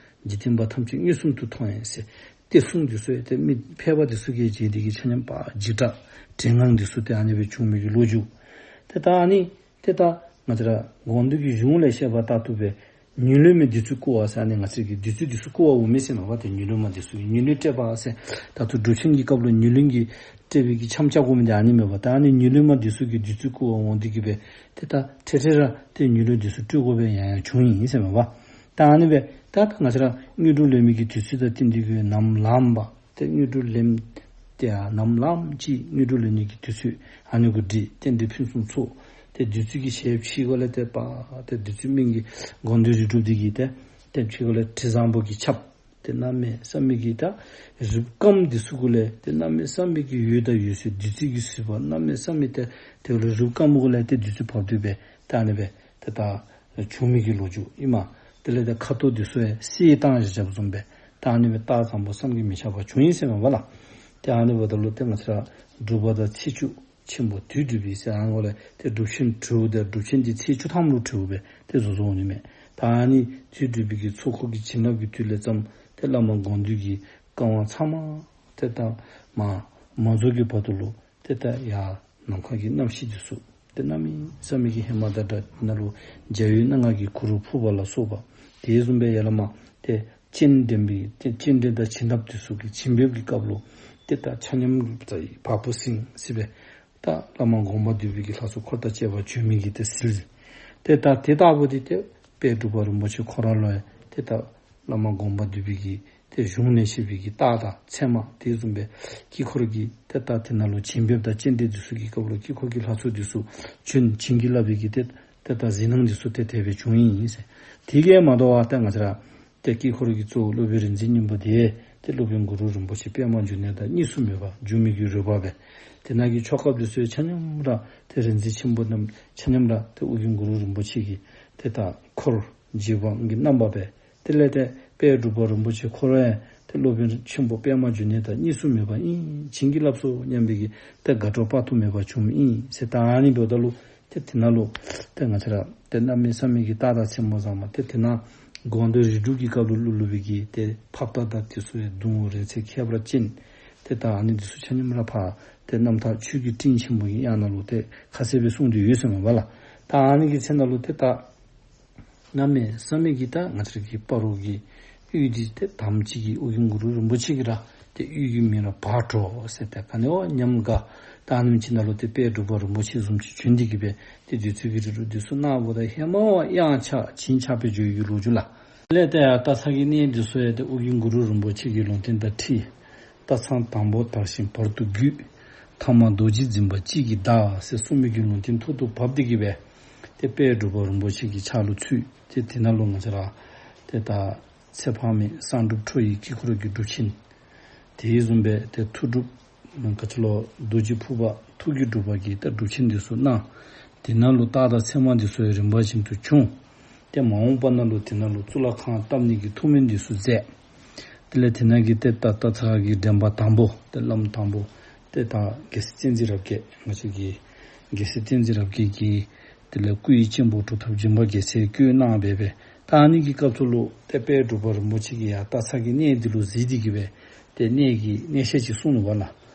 འཇིག་རྟེན་པ་ཐམས་ཅད་མངོན་སུམ་དུ་མཐོང་ཡི་ཟེར། གཏེར་སྲུང་འདི་ཚུ་ཡང་ཏེ་མི་ཕལ་པ་འདི་ཚུ་གིས་མཇལ་ཏེ་གི་ཆ་མཉམ་པ་འཇིགས་སྐྲག་བྲེད་དངངས་འདི་ཚུ་ཏེ་ཨ་ནི་སྦེ་བྱུང་མི་གི་ལོ་རྒྱུས། ཏེ་ད་ཨ་ནི་ཏེ་ད་ང་བཅས་ར་དགོངས་འདུས་ཀྱི་གཞུང་ལས་བཤད་པ་ལྟར་དུ་སྦེ་ཉོན་མོངས་པའི་བདུད་རྩི་བསྐུལ་བ་ཟེར་ཨ་ནི་ང་བཅས་ཀྱི་བདུད་རྩི་འདི་ཚུ་བསྐུལ་བ་འོང་མི་ཟེར་མས་པ། ཏེ་ཉོན་མོངས་པ་འདི་ཚུ་གི་ཉོན་མོངས་བསྐྲད་པ་ཟེར་ད་ལྟོ་སྒྲུབ་ཆེན་གྱི་སྐབས་ལུ་ཉོན་མོངས་ཀྱི་བསྐྲད་པའི་གི་འཆམ་རྐྱབ་དགོ་མི་འདི་ཨ་ནི་མས་པ། ད་ཨ་ནི་ཉོན་མོངས་པ་འདི་ཚུ་གི་བདུད་རྩི་བསྐུལ་བ་འོང་སྟེ་གི་སྦེ་ཏེ་ད་འཕྲལ་འཕྲལ་ར་ཏེ་ཉོན་མོངས་འདི་ཚུ་བསྐྲད་དགོ་པའི་ཡང་ཡང་བྱུང་ཡི་ཟེར་མས་པ། ད་ཨ་ནི་སྦེ་ད་ད་ང་བཅས་ར་དངོས་གྲུབ་ལེན་མི་གི་དུས་ཚོད་དང་བསྟུན་ཏེ་གི་ནམ་ལངམ་པ་ཏེ་དངོས་གྲུབ་ལེན་ཏེ་ཡང་ནམ་ལངམ་ཅིག་དངོས་གྲུབ་ལེན་ནི་གི་དུས་ཚོད་ཨ་ནི་གུ་འགྲིག། རྟེན་འབྲེལ་ཕུན་སུམ་ཚོགས། ཏེ་བདུད་རྩི་གི་ཞལ་ཕྱི་ཁ་ལས་ཏེ་པ་ཏེ་བདུད་རྩི་སྨན་གྱི་དགོངས་འདུས་རིལ་སྒྲུབ་འདི་གིས་ཏེ་ཏེ་ཕྱི་ཁ་ལས་དྲི་བཟང་པོ་གིས་ཁྱབ། ཏེ་གནམ་མེད་ས་མེད་ཀྱི་ད་རིགས་སྐམ་འདི་ཚུ་གུ་ལས་ཏེ་གནམ་མེད་ས་མེད་ཀྱི་འོད་དང་འོད་ཟེར་བདུད་རྩི་གི་བཟོད་པ་གནམ་མེད་ས་མེད་ཏེ་དེ་ལུ་རིགས་སྐམ་གུ་ལས་ཏེ་བདུད་རྩི་བབས་ཏེ་སྦེ་ད་ཨ་ནི་སྦེ་ཏེ་ད་བྱུང་མི་གི་ལོ་རྒྱུས་ཨིན་མས། དེ་ལས་ཏེ་ཁ་དོག་འདི་ཚུ་ཡང་གསེར་བཏང་བཞག་བཞགཔ་བཟུམ་སྦེ་ད་ཨ་ནི་སྦེ་རྟགས་བཟང་པོ་བསམ་གྱིས་མི་ཁྱབ་པ་བྱུང་ཡི་ཟེར་མས་པ་ལགས། ཏེ་ཨ་ནི་འབདཝ་ད་ལུ་ཏེ་ང་བཅས་ར་དྲུག་པ་དང་ཚེས་བཅུ་ཆེན་པོ་དུས་དྲུག་པའི་ཟེར་ཨ་ནི་འགོ་ལས་ཏེ་སྒྲུབ་ཆེན་དྲོ་པ་ཏེ་སྒྲུབ་ཆེན་འདི་ཚེས་བཅུ་ཐམ་ལུ་དྲོ་པ་སྦེ་ཏེ་བཟོ་བཟོཝ་ཨིན་མས། ད་ཨ་ནི་དུས་དྲུག་པའི་གི་ཚོགས་འཁོར་གྱི་བྱིན་རླབས་ཀྱི་དུས་ལས་བརྩམས་ཏེ་བླ་མ་དགོངས་འདུས་ཀྱི་བཀའ་དབང་ཚང་མ་ཏེ་ད་མ་མ་རྫོགས་ཀྱི་བར་དུ་ལུ་ཏེ་ད་ཡར་ནམ་མཁའ་གི་རྣམ་ཤེས་འདི་ཚུ་ཏེ་གནམ་མེད་ས་མེད་ཀྱི་ཧེ་མ་དང་འདྲ། ནཱ་ལུ་འཇའ་འོད་སྣ་ལྔ་གི་གུར་ཕུབ་པ་ལ་སོགས་པ་དེ་བཟུམ་སྦེ་ཡར་ལས་མར་ཏེ་སྤྱན་འདྲེན་པའི་ཏེ་སྤྱན་འདྲེན་དང་བྱིན་རླབས་འདི་ཚུ་གི་བྱིན་འབེབས་ཀྱི་སྐབས་ལུ་ཏེ་ད་ཆ་མཉམ་ད་བ་སྤུ་སྲིང་སྲིད་པའི་ད་བླ་མ་དགོངས་པ་འདུས་པའི་གི་ལྷ་ཚོགས་འཁོར་དང་བཅས་པ་བྱོན་མི་གི་ཏེ་ཟིལ་ཏེ་ད་དེ་ལྟ་བུ་འདི་ཏེ་དཔལ་འབྲུག་པ་རིན་པོ་ཆེ་ཁོ་ར་ལུ་ཡང་ཏེ་ད་བླ་མ་དགོངས་པ་འདུས་པའི་གི་ཏེ་གཞུང་ལས་བཤད་པའི་གི་རྟགས་དང་མཚན་མ་དེ་བཟུམ་སྦེ་དཀྱིལ་འཁོར་གྱི་ཏེ་ད་དེ་ནང་ལུ་བྱིན་འབེབས་དང་སྤྱན་འདྲེན་འདི་ཚུ་གི་སྐབས་ལུ་དཀྱིལ་འཁོར་གྱི་ལྷ་ཚོགས་འདི་ཚུ་བྱོན་བྱིན་གྱིས་བརླབས་པའི་གི་ཏེ་ཏེ་ད་གཟིགས་སྣང་འདི་ཚུ་ཏེ་དེ་སྦེ་བྱུང་ཡི་ཟེར། དེ་གིས་མ་དོ་བར་ཏེ་ང་བཅས་ར་ཏེ་དཀྱིལ་འཁོར་གྱི་གཙོ་བོ་སློབ་དཔོན་རིག་འཛིན་སྙིང་པོ་དེ་ཏེ་སློབ་དཔོན་གུ་རུ་རིན་པོ་ཆེ་པདྨ་འབྱུང་གནས་དང་གཉིས་སུ་མེད་པ་འབྱུང་མི་གི་རོལ་པ་སྦེ་དེ་ནང་གི་ཆོ་གཔ་འདི་ཚུ་ཡང་ཆ་མཉམ་ར་ཏེ་རིག་འཛིན་ཆེན་པོ་རྣམས་ཆ་མཉམ་ར་ཏེ་ཨོ་རྒྱན་གུ་རུ་རིན་པོ་ཆེ་གི་ཏེ་ད་འཁོར་རྗེ་འབངས་ཀྱི་རྣམ་པ་སྦེ་དེ་ལས་ཏེ་དཔལ་འབྲུག་པ་རིན་པོ་ཆེ་ཁོ་ར་ཡང་ཏེ་སློབ་དཔོན་ཆེན་པོ་པདྨ་འབྱུང་གནས་དང་གཉིས་སུ་མེད་པ་ཨིན། བྱིན་གྱིས་བརླབས་སོ་སྙམ་པའི་གི་ཏེ་དགའ་སྤྲོ་དཔག་ཏུ་མེད་པ་བྱུངམ་ཨིན་ཟེར། ད་ཨ་ནི་འབདཝ་ད་ལུ་ཏེ་དེ་ནང་ལུ་ཏེ་ང་བཅས་ར་ཏེ་གནམ་མེད་ས་མེད་ཀྱི་རྟགས་དང་མཚན་མ་བཟང་པ་ཏེ་དེ་ནང་དགོངས་འདུས་རིལ་སྒྲུབ་ཀྱི་སྐབས་ལུ་བླུགས་བླུགས་པའི་གི་ཏེ་ཕབ་རྟགས་དང་དེ་ཚུ་ཡང་གདུང་རིང་ཚད་ཁྱད་པར་ཅན། ཏེ་ད་ཨ་ནི་འདི་ཚུ་ཆ་མཉམ་ར་ཕར་ཏེ་རྣམ་ཐར་ཆོས་ཀྱི་སྤྲིན་ཆེན་པོ་གི་དབྱངས་ནང་ལུ་ཏེ་ཁ་གསལ་སྦེ་གསུངས་ཏེ་ཡོད་ཟེར་མས་པ་ལགས། ད་ཨ་ནི་གི་ཚེ་ནང་ལུ་ཏེ་ད་གནམ་མེད་ས་མེད་ཀྱི་ད་ང་བཅས་ར་གི་སྤ་རོ་གི་ གཡུས་འདི་ཏེ་དམ་ཅིག་གི་ཨོ་རྒྱན་གུ་རུ་རིན་པོ་ཆེ་གི་ར་ཏེ་གཡུས་ཀྱི་མིང་ར་བག་དྲོ་ཟེར། ཏེ་ག་ནི་བ་ཉམས་དགའ། ད་ཨ་ནེམ་ཅིག་ནང་ལུ་ཏེ་དཔལ་འབྲུག་པ་རིན་པོ་ཆེ་བཟུམ་ཅིག་བྱོན་ཏེ་གི་སྦེ་ཏེ་དུས་ཚོད་ཀྱི་རིལ་བུ་འདི་ཚུ་གནང་བ་ད་ཧེ་མ་བ་གཡང་ཆགས་བྱིན་ཆགས་སྦེ་འགྱོ་ཡི་ལོ་རྒྱུས་ལགས། དེ་ལས་ཏེ་ཡར་སྟག་ཚང་གི་གནས་འདི་ཚུ་ཡང་ཏེ་ཨོ་རྒྱན་གུ་རུ་རིན་པོ་ཆེ་གི་ལུང་བསྟན་དང་འཁྲིལ། སྟག་ཚང་དང་པོ་དར་ཞིང་བར་དུ་རྒུད། ཐ་མ་རྡོ་རྗེ་འཛིན་པ་གཅིག་གིས་བདག་ཟེར་གསུངས་མི་གི་ལུང་བསྟན་ཐོག་ཏུ་བབས་ཏེ་གི་སྦེ་ཏེ་དཔལ་འབྲུག་པ་རིན་པོ་ཆེ་གི་ཕྱག་ལུ་ཚུད། ཏེ་དེ་ནང་ལུ་ང་བཅས་ར་ཏེ་ད་ཚེ་དཔག་མེད་གསང་སྒྲུབ་ཁྲོ་བོའི་དཀྱིལ་འཁོར་གྱི་སྒྲུབ་ཆེན། དེ་བཟུམ་སྦེ་ཏེ་ཐུགས་སྒྲུབ་ག་ཅི་ལོ་རྡོ་རྗེ་ཕུར་པ་ཐུགས་ཀྱི་སྒྲུབ་པ་གི་ད་སྒྲུབ་ཆེན་འདི་ཚུ་གནང་། དེ་ནང་ལུ་རྟགས་དང་མཚན་མ་འདི་ཚུ་ཡང་རིམ་པ་བཞིན་དུ་བྱུང་། ཏེ་མ་འོངས་པ་ནང་ལུ་དེ་ནང་ལུ་གཙུག་ལག་ཁང་བཏབ་ནི་གི་ཐུགས་སྨོན་འདི་ཚུ་མཛད། དེ་ལས་དེ་ནང་གི་ཏེ་ད་སྟག་ཚང་གི་འདྲེན་པ་དང་པོ་ཏེ་བླམ་དང་པོ་ཏེ་ད་རྒྱལ་སྲས་བསྟན་འཛིན་རབ་རྒྱས་ང་བཅས་ཀྱི་རྒྱལ་སྲས་བསྟན་འཛིན་རབ་རྒྱས་ཀྱིས་དེ་ལས་སྐུ་ཡི་གཅེན་པོ་གྲུབ་ཐོབ་སྦྱིན་པ་རྒྱལ་མཚན་བསྐོས་གནང་སྦེ་སྦེ། ད་ཨ་ནི་གི་སྐབས་སུ་ལུ་ཏེ་དཔལ་འབྲུག་པ་རིན་པོ་ཆེ་གིས་ཡར་སྟག་ཚང་གི་གནས་འདི་ལུ་གཟིགས་ཏེ་གི་སྦེ་ཏེ་གནས་ཀྱི་གནས་བཤད་ཅིག་གསུངས་ནུག་པ་ལགས།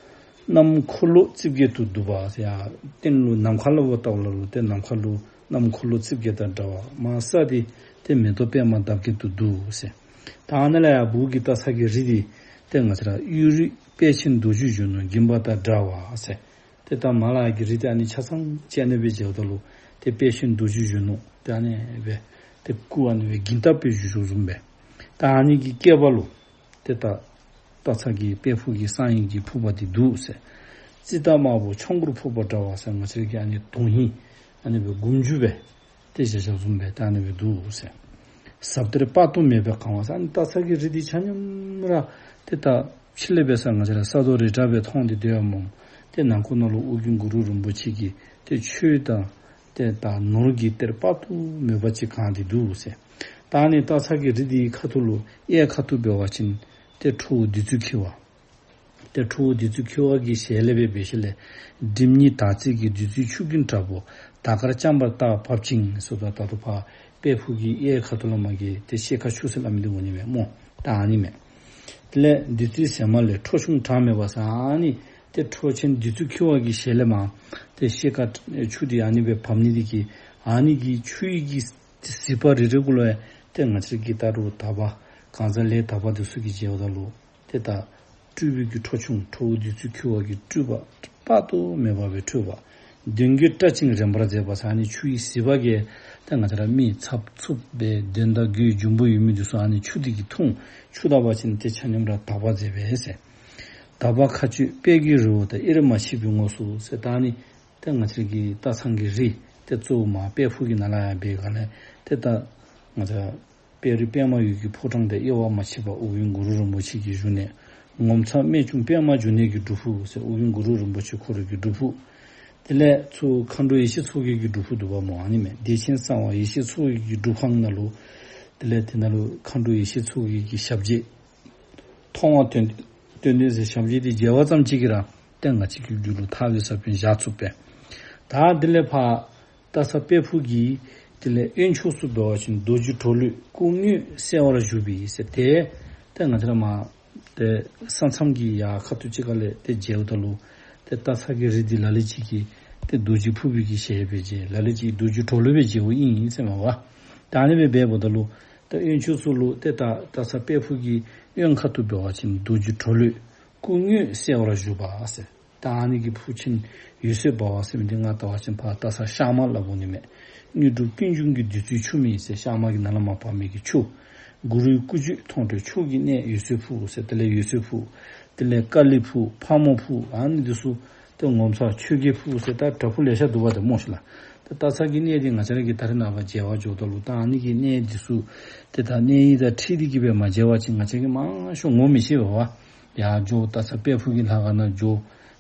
གནམ་འཁོར་ལོ་རྩིབས་བརྒྱད་དུ་འདུག་པ་ཟེར། ཡར་སྟེང་ལུ་ནམ་མཁའ་ལུ་བལྟཝ་ད་ལུ་ཏེ་ནམ་མཁའ་ལུ་གནམ་འཁོར་ལོ་རྩིབས་བརྒྱད་དང་འདྲ་བ། མར་ས་འདི་ཏེ་མེ་ཏོག་པདྨ་འདབ་བརྒྱད་དུ་འདུག་ཟེར། ད་ཨ་ནཱ་ལས་ཡར་སྦུག་གི་སྟག་ཚང་གི་རི་འདི་ཏེ་ང་བཅས་ར་གཡུ་རུ་དཔལ་ཆེན་རྡོ་རྗེ་གཞོན་ནུ་འགྱིང་བ་དང་འདྲ་བ་ཟེར། ཏེ་ད་མར་ལས་ཡར་གྱི་རི་འདི་ཨ་ནི་ཆ་ཚང་ཅིག་ཨ་ནི་སྦེ་མཇལཝ་ད་ལུ་ཏེ་དཔལ་ཆེན་རྡོ་རྗེ་གཞོན་ནུ་ཏེ་ཨ་ནི་སྦེ་ཏེ་སྐུ་ཨ་ནི་སྦེ་འགྱིང་བསྟབས་སྦེ་བཞུགས་བཞུགསཔ་བཟུམ་སྦེ། ད་ཨ་ནི་གི་སྐེད་པ་ལུ་ཏེ་ད་སྟག་ཚང་གི་དཔལ་ཕུག་གི་གསང་ཡིག་གི་ཕུར་པ་འདི་འདུག་ཟེར། ཙིཏྟ་དམར་པོ་ཆོམ་གུར་ཕུར་པ་འདྲ་བ་ཟེར། ང་བཅས་ཀྱི་ཨ་ནི་དོན་ཧིང་ཨ་ནི་སྦེ་སྒོམ་རྒྱུ་སྦེ་ཏེ་བཞག་བཞགཔ་བཟུམ་སྦེ་ད་ཨ་ནི་སྦེ་འདུག་ཟེར། ཟབ་གཏེར་དཔག་ཏུ་མེད་པས་གང་བ་ཟེར། ཨ་ནི་སྟག་ཚང་གི་རི་འདི་ཆ་མཉམ་ར་ཏེ་ད་ཕྱི་ལས་འབད་ས་ང་བཅས་ར་ས་རྡོ་རི་བྲག་སྦེ་མཐོང་སྟེ་སྡོད་པ་མས། ཏེ་ནང་ཁོག་ནང་ལུ་ཨོ་རྒྱན་གུ་རུ་རིན་པོ་ཆེ་གི་ཏེ་ཆོས་དང་ཏེ་ད་ནོར་གྱི་གཏེར་དཔག་ཏུ་མེད་པ་ཅིག་གང་སྟེ་འདུག་ཟེར། ད་ཨ་ནི་སྟག་ཚང་གི་རི་འདི་ཁ་ཐུག་ལུ་གཡས་ཁ་ཐུག་འབད་བ་ཅིན་ཏེ་ཁྲོ་བོ་བདུད་རྩི་འཁྱིལ་བ། ཏེ་ཁྲོ་བོ་བདུད་རྩི་འཁྱིལ་བ་གི་ཞལ་ལས་སྦེ་འབད་ཞིནམ་ལས་སྒྲིབ་གཉིས་དག་མཛད་ཀྱི་བདུད་རྩིའི་ཆུ་རྒྱུན་དྲག་པོ་དར་དཀར་འཇམ་པར་བཏགས་བབ་ཅིང་ཟེརཝ་ད་ད་ལྟོ་ཕར་དཔལ་ཕུག་གི་གཡས་ཁ་ཐུག་ལས་མར་གྱི་ཏེ་ཤེལ་ཁ་ཆུ་ཟེར་སླབ་མི་འདི་འོང་ནི་མས་སྨོ། ད་ཨ་ནི་མས། དེ་ལས་བདུད་རྩིའི་ཟེགས་མ་ལས་ཁྲོ་ཆུང་གྲངས་མེད་པ་ཟེར། ཨ་ནི་ཏེ་ཁྲོ་ཆེན་བདུད་རྩི་འཁྱིལ་བ་གི་ཞལ་ལས་མར་ཏེ་ཤེལ་ཁ་ཆུ་འདི་ཨ་ནི་སྦེ་བབ་ནི་འདི་གིས་ཨ་ནི་གི་ཆུ་ཡི་གི་ཟིལ་པ་རེ་རེ་གུ་ལུ་ཡང་ཏེ་ང་བཅས་ཀྱི་ད་རུང་དག་པ་གང་ཟག་ལས་དག་པ་འདི་ཚུ་གིས་མཇལཝ་ད་ལུ་ཏེ་ད་སྤྲུལ་པའི་གི་ཁྲོ་ཆུང་ཁྲོ་བོ་བདུད་རྩི་འཁྱིལ་བ་གི་སྤྲུལ་པ་དཔག་ཏུ་མེད་པ་སྦེ་འཕྲོས་པ། གདོན་བགེགས་བཀྲ་ཅིང་རེངས་པར་མཛད་པ་ཟེར། ཨ་ནི་ཆུ་ཡི་ཟིལ་པ་གིས་ཏེ་ང་བཅས་ར་མི་འཚབ་འཚུབ་སྦེ་གདོན་དང་བགེགས་འབྱུང་པོ་ཡོད་མི་འདི་ཚུ་ཨ་ནི་ཆུ་འདི་གིས་འཐུང་། ཆུ་དག་པ་ཅིན་ཏེ་ཆ་མཉམ་ར་དག་པ་མཛད་པས་ཟེར། དག་པ་མཁའ་སྤྱོད་དཔལ་གྱི་རི་བོ་དང་། དབྱེར་མ་མཆིས་པའི་ངོགས་སུ་ཟེར། ད་ཨ་ནི་ཏེ་ང་བཅས་ཀྱི་སྟག་ཚང་གི་རི་ཏེ་གཙོ་བོ་མར་དཔལ་ཕུག་གི་ནང་ལས་ཡར་འབད་ག་ལས་ཏེ་ད་ང་བཅས་དཔལ་རི་པདྨ་འོད་ཀྱི་ཕོ་བྲང་དང་དབྱེ་བ་མ་མཆིས་པ་ཨོ་རྒྱན་གུ་རུ་རིན་པོ་ཆེ་གི་བཞུགས་གནས། ངོ་མཚར་རྨད་བྱུང་པདྨ་འབྱུང་གནས་ཀྱི་སྒྲུབ་ཕུག་ཟེར། ཨོ་རྒྱན་གུ་རུ་རིན་པོ་ཆེ་ཁོ་ར་གི་སྒྲུབ་ཕུག། དེ་ལས་ཚུར་མཁའ་འགྲོ་ཡེ་ཤེས་མཚོ་རྒྱལ་གྱི་སྒྲུབ་ཕུག་འདུག་པ་སྨོ། ཨ་ནི་མས། བདེ་ཆེན་གསང་བ་ཡེ་ཤེས་མཚོ་རྒྱལ་གྱི་སྒྲུབ་ཁང་ནང་ལུ་དེ་ལས་དེ་ནང་ལུ་མཁའ་འགྲོ་ཡེ་ཤེས་མཚོ་རྒྱལ་གྱི་ཞབས་རྗེས་མཐོང་བ་དོན་དོན་ལྡན་ཟེར་ཞབས་རྗེས་འདི་མཇལ་བ་ཙམ་ཅིག་གིས་ར་ཏེ་ང་བཅས་ཀྱི་རྒྱུད་ལུ་ཐར་པའི་ས་བོན་བཞག་ཚུགས་པས། ད་དེ་ལས་ཕར་སྟག་ཚང་དཔལ་ཕུག་གི་དེ་ལས་གཡོན་ཕྱོགས་སུ་འབད་བ་ཅིན་རྡོ་རྗེ་གྲོ་ལོད་སྐུ་དངོས་གསལ་བར་བཞུགས་པའི་ཟེར། ཏེ་ཏེ་ང་བཅས་ར་མར་ཏེ་ས་མཚམས་ཀྱི་ཡར་ཁ་ཐུག་ཅིག་ཁ་ལས་ཏེ་མཇལཝ་ད་ལུ་ཏེ་སྟག་ཚང་གི་རི་འདི་ལ་ལུ་ཅིག་གིས་ཏེ་རྡོ་རྗེ་ཕུར་པའི་གི་ཞལ་སྦེ་མཇལ། ལ་ལུ་ཅིག་རྡོ་རྗེ་གྲོ་ལོད་སྦེ་མཇལཝ་ཨིན་ཟེར་མས་པ། ད་ཨ་ནི་སྦེ་འབདཝ་ད་ལུ་ད་གཡོན་ཕྱོགས་སུ་ལུ་ཏེ་ད་སྟག་ཚང་དཔལ་ཕུག་གི་གཡོན་ཁ་ཐུག་འབད་བ་ཅིན་རྡོ་རྗེ་གྲོ་ལོད་སྐུ་དངོས་གསལ་བར་བཞུགས་པ་ཟེར། ད་ཨ་ནི་གི་ཕུག་ཆེན་འོད་ཟེར་འབར་བ་ཟེར་མི་འདི་ང་བལྟ་བ་ཅིན་ཕར་སྟག་ཚང་ཤར་མ་སླབ་འོང་ནི་མས། དངོས་གྲུབ་ཀུན་འབྱུང་གི་བདུད་རྩིའི་ཆུ་མིག་ཟེར་ཤར་མ་གི་ནང་ལས་མར་འབབ་མི་གི་ཆུ། གུ་རུའི་སྐུ་རྒྱུད་མཐོང་གྲོལ་མཆོག་གི་གནས་འོད་ཟེར་ཕུག་ཟེར། དེ་ལས་འོད་ཟེར་ཕུག། དེ་ལས་ཀ་ལི་ཕུག། ཕག་མོ་ཕུག། ཨ་ནི་འདི་ཚུ་ཏེ་ངོ་མཚར་ཆོས་རྒྱལ་ཕུག་ཟེར་ད་བྲག་ཕུག་ལེ་ཤ་འདུག་པ་ཏེ་སྨོ་ཤིག་ལགས། ཏེ་སྟག་ཚང་གི་གནས་འདི་ང་བཅས་ར་གིས་ད་རེས་ནངས་པ་མཇལ་བར་འགྱོཝ་ད་ལུ་ད་ཨ་ནི་གི་གནས་འདི་ཚུ་ཏེ་ད་གནས་ཡིག་དང་འཁྲིལ་ཏེ་གི་སྦེ་མ་མཇལ་བ་ཅིན་ང་བཅས་ཀྱིས་མང་ཤོས་ངོ་མི་ཤེས་པས་པ། ཡར་འགྱོ་སྟག་ཚང་དཔལ་ཕུག་གི་ལྷ་ཁང་ནང་འགྱོ།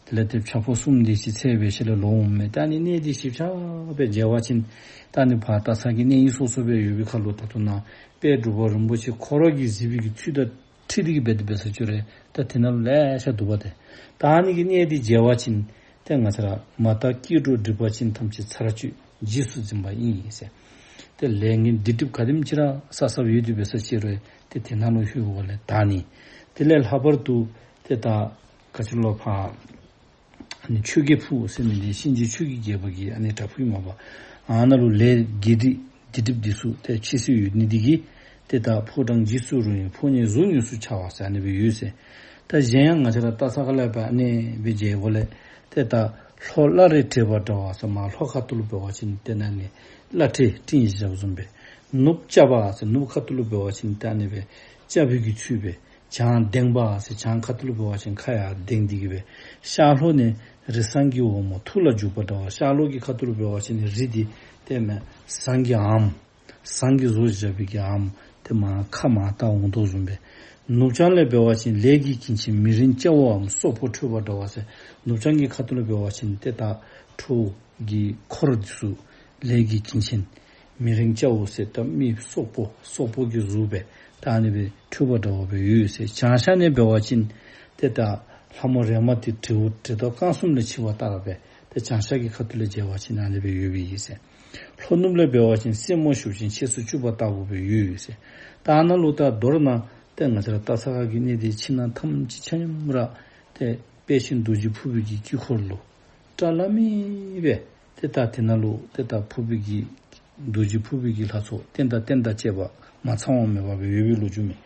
དེ་ལས་ཏེ་ཕྱག་ཕོ་གསུམ་དེ་ཅིག་འཚལ་སྦེ་ཞིནམ་ལས་ལོག་འོང་མས། ད་ཨ་ནི་གནས་འདི་ཞིབ་ཆ་སྦེ་མཇལ་བ་ཅིན་ད་ཨ་ནི་ཕར་སྟག་ཚང་གི་གནས་ཡིག་སོ་སོ་སྦེ་ཡོད་པའི་ཁར་ལུ་ད་ལྟོ་ནཱ་དཔལ་འབྲུག་པ་རིན་པོ་ཆེ་ཁོ་ར་གིས་གཟིགས་པའི་གི་ཚུལ་དང་འཁྲིལ་ཏེ་གི་སྦེ་དེ་སྦེ་ས་ཅིག་ར་ད་དེ་ནང་ལུ་ལེ་ཤ་འདུག་པ་ཏེ། ད་ཨ་ནི་གི་གནས་འདི་མཇལ་བ་ཅིན་ཏེ་ང་བཅས་ར་མ་དག་སྐྱེ་འགྲོ་སྒྲིབ་པ་ཅན་ཐམས་ཅད་ཚར་གཅོད་རྗེས་སུ་འཛིན་པ་ཨིན་ཟེར། ཏེ་ལས་ངན་སྡིག་སྒྲིབ་ག་དེམ་ཅིག་ར་བསགས་བསགསཔ་ཡོད་དེ་འབད་ས་ཅིག་ར་ཏེ་དེ་ནང་ལུ་ལྷོད་པ་ལས་དག་ནི། དེ་ལས་ལྷག་པར་དུ་ཏེ་ད་ག་ཅི་ལོ་ཕར་ཨ་ནི་ཆོས་རྒྱལ་ཕུག་ཟེར་མི་འདི་གཤིན་རྗེ་ཆོས་ཀྱི་རྒྱལ་པོ་གི་ཨ་ནི་བྲག་ཕུག་ཨིན་མས་པ། ཨ་ནཱ་ལུ་ལས་དགེ་སྡིག་སྡིག་སྒྲིབ་འདི་ཚུ་ཏེ་ཆད་སྲིད་ཡོད་ནི་འདི་གིས་ ཏེ་ད་ཕོ་བྲང་འཇིགས་སུ་རུང་བའི་ཕོ་ཉའི་གཟུགས་དངོས་སུ་འཆར་བ་ཟེར་ཨ་ནི་སྦེ་ཡོད་ཟེར། ད་གཞན་ཡང་ང་བཅས་ར་སྟག་ཚང་ཁ་ལས་སྦེ་ཨ་ནི་སྦེ་མཇལ་དགོ་ལས། ཏེ་ད་ལྷོ་བླ་རེ་བྲེས་པ་འདྲ་བ་ཟེར་མར་ལྷོ་ཁ་ཐུག་ལུ་འབད་བ་ཅིན་ཏེ་ཨ་ནི་བླ་བྲེ་སྤྲིན་བཞགཔ་བཟུམ་སྦེ། ནུབ་སྐྱ་བ་ཟེར་ནུབ་ཁ་ཐུག་ལུ་འབད་བ་ཅིན་ཏེ་ཨ་ནི་སྦེ་སྐྱ་བོའི་གི་ཚུལ་སྦེ། བྱང་ལྡེང་བ་ཟེར་བྱང་ཁ་ཐུག་ལུ་འབད་བ་ཅིན་ཁ་ཡར་ལྡེང་སྟེ་གི་སྦེ། ཤར་ལྷོ་ནས་རི་བཟང་གི་འོག་མ་ཐུགས་ལ་འཇུག་པ་འདྲ་བ། ཤར་ལྷོ་གི་ཁ་ཐུག་ལུ་འབད་བ་ཅིན་རི་འདི་ཏེ་མེན་ཟངས་ཀྱི་ཨམ། ཟངས་ཀྱི་བཟོ་བཞག་པའི་གི་ཨམ་ཏེ་མར་ཁ་མར་བལྟ་འོང་དོ་བཟུམ་སྦེ། ནུབ་བྱང་ལས་འབད་བ་ཅིན་ལས་ཀྱི་གིང་ཆེན་མི་རིང་སྐྱ་བོའམ་སོག་པོ་ཁྲོས་པ་འདྲ་བ་ཟེར། ནུབ་བྱང་གི་ཁ་ཐུག་ལུ་འབད་བ་ཅིན་ཏེ་ད་ཁྲོ་བོ་གི་འཁོར་འདི་ཚུ་ལས་ཀྱི་གིང་ཆེན་མི་རིང་སྐྱ་བོ་ཟེར་ད་མི་སོག་པོ་སོག་པོ་གི་གཟུགས་སྦེ་ད་ཨ་ནི་སྦེ་ཁྲོས་པ་འདྲ་བ་སྦེ་ཡོད་ཟེར། བྱང་ཤར་ནས་འབད་བ་ཅིན་ཏེ་ད་ལྷ་མོ་རེ་མ་ཏི་དྲེའུ་དྲེ་ཏོག་རྐང་གསུམ་ལས་ཕྱེ་བ་ལྟར་སྦེ་ཏེ་བྱང་ཤར་གྱི་ཁ་ཐུག་ལས་མཇལ་བ་ཅིན་ཨ་ནི་སྦེ་ཡོདཔ་ཨིན་ཟེར། ལྷོ་ནུབ་ལས་འབད་བ་ཅིན་སེན་མོ་ཤུགས་ཅན་ཕྱེད་སོ་བཅུ་པ་ལྟ་བུ་སྦེ་ཡོད་ཟེར། ད་ཨ་ནཱ་ལུ་ད་མདོར་ན་ཏེ་ང་བཅས་ར་སྟག་ཚང་ཁ་གི་གནས་འདི་ཕྱི་ནང་ཐམས་ཅད་ཆ་མཉམ་ར་ཏེ་དཔལ་ཆེན་རྡོ་རྗེ་ཕུར་པའི་གི་དཀྱིལ་འཁོར་ལུ་བཀྲ་ལམ་སྦེ་ཏེ་ད་དེ་ནང་ལུ་ཏེ་ད་ཕུར་པའི་གི་རྡོ་རྗེ་ཕུར་པའི་གི་ལྷ་ཚོགས་རྟེན་དང་རྟེན་དང་བཅས་པ་མ་ཚང་བ་མེད་པ་སྦེ་ཡོད་པའི་ལོ་རྒྱུས་མས།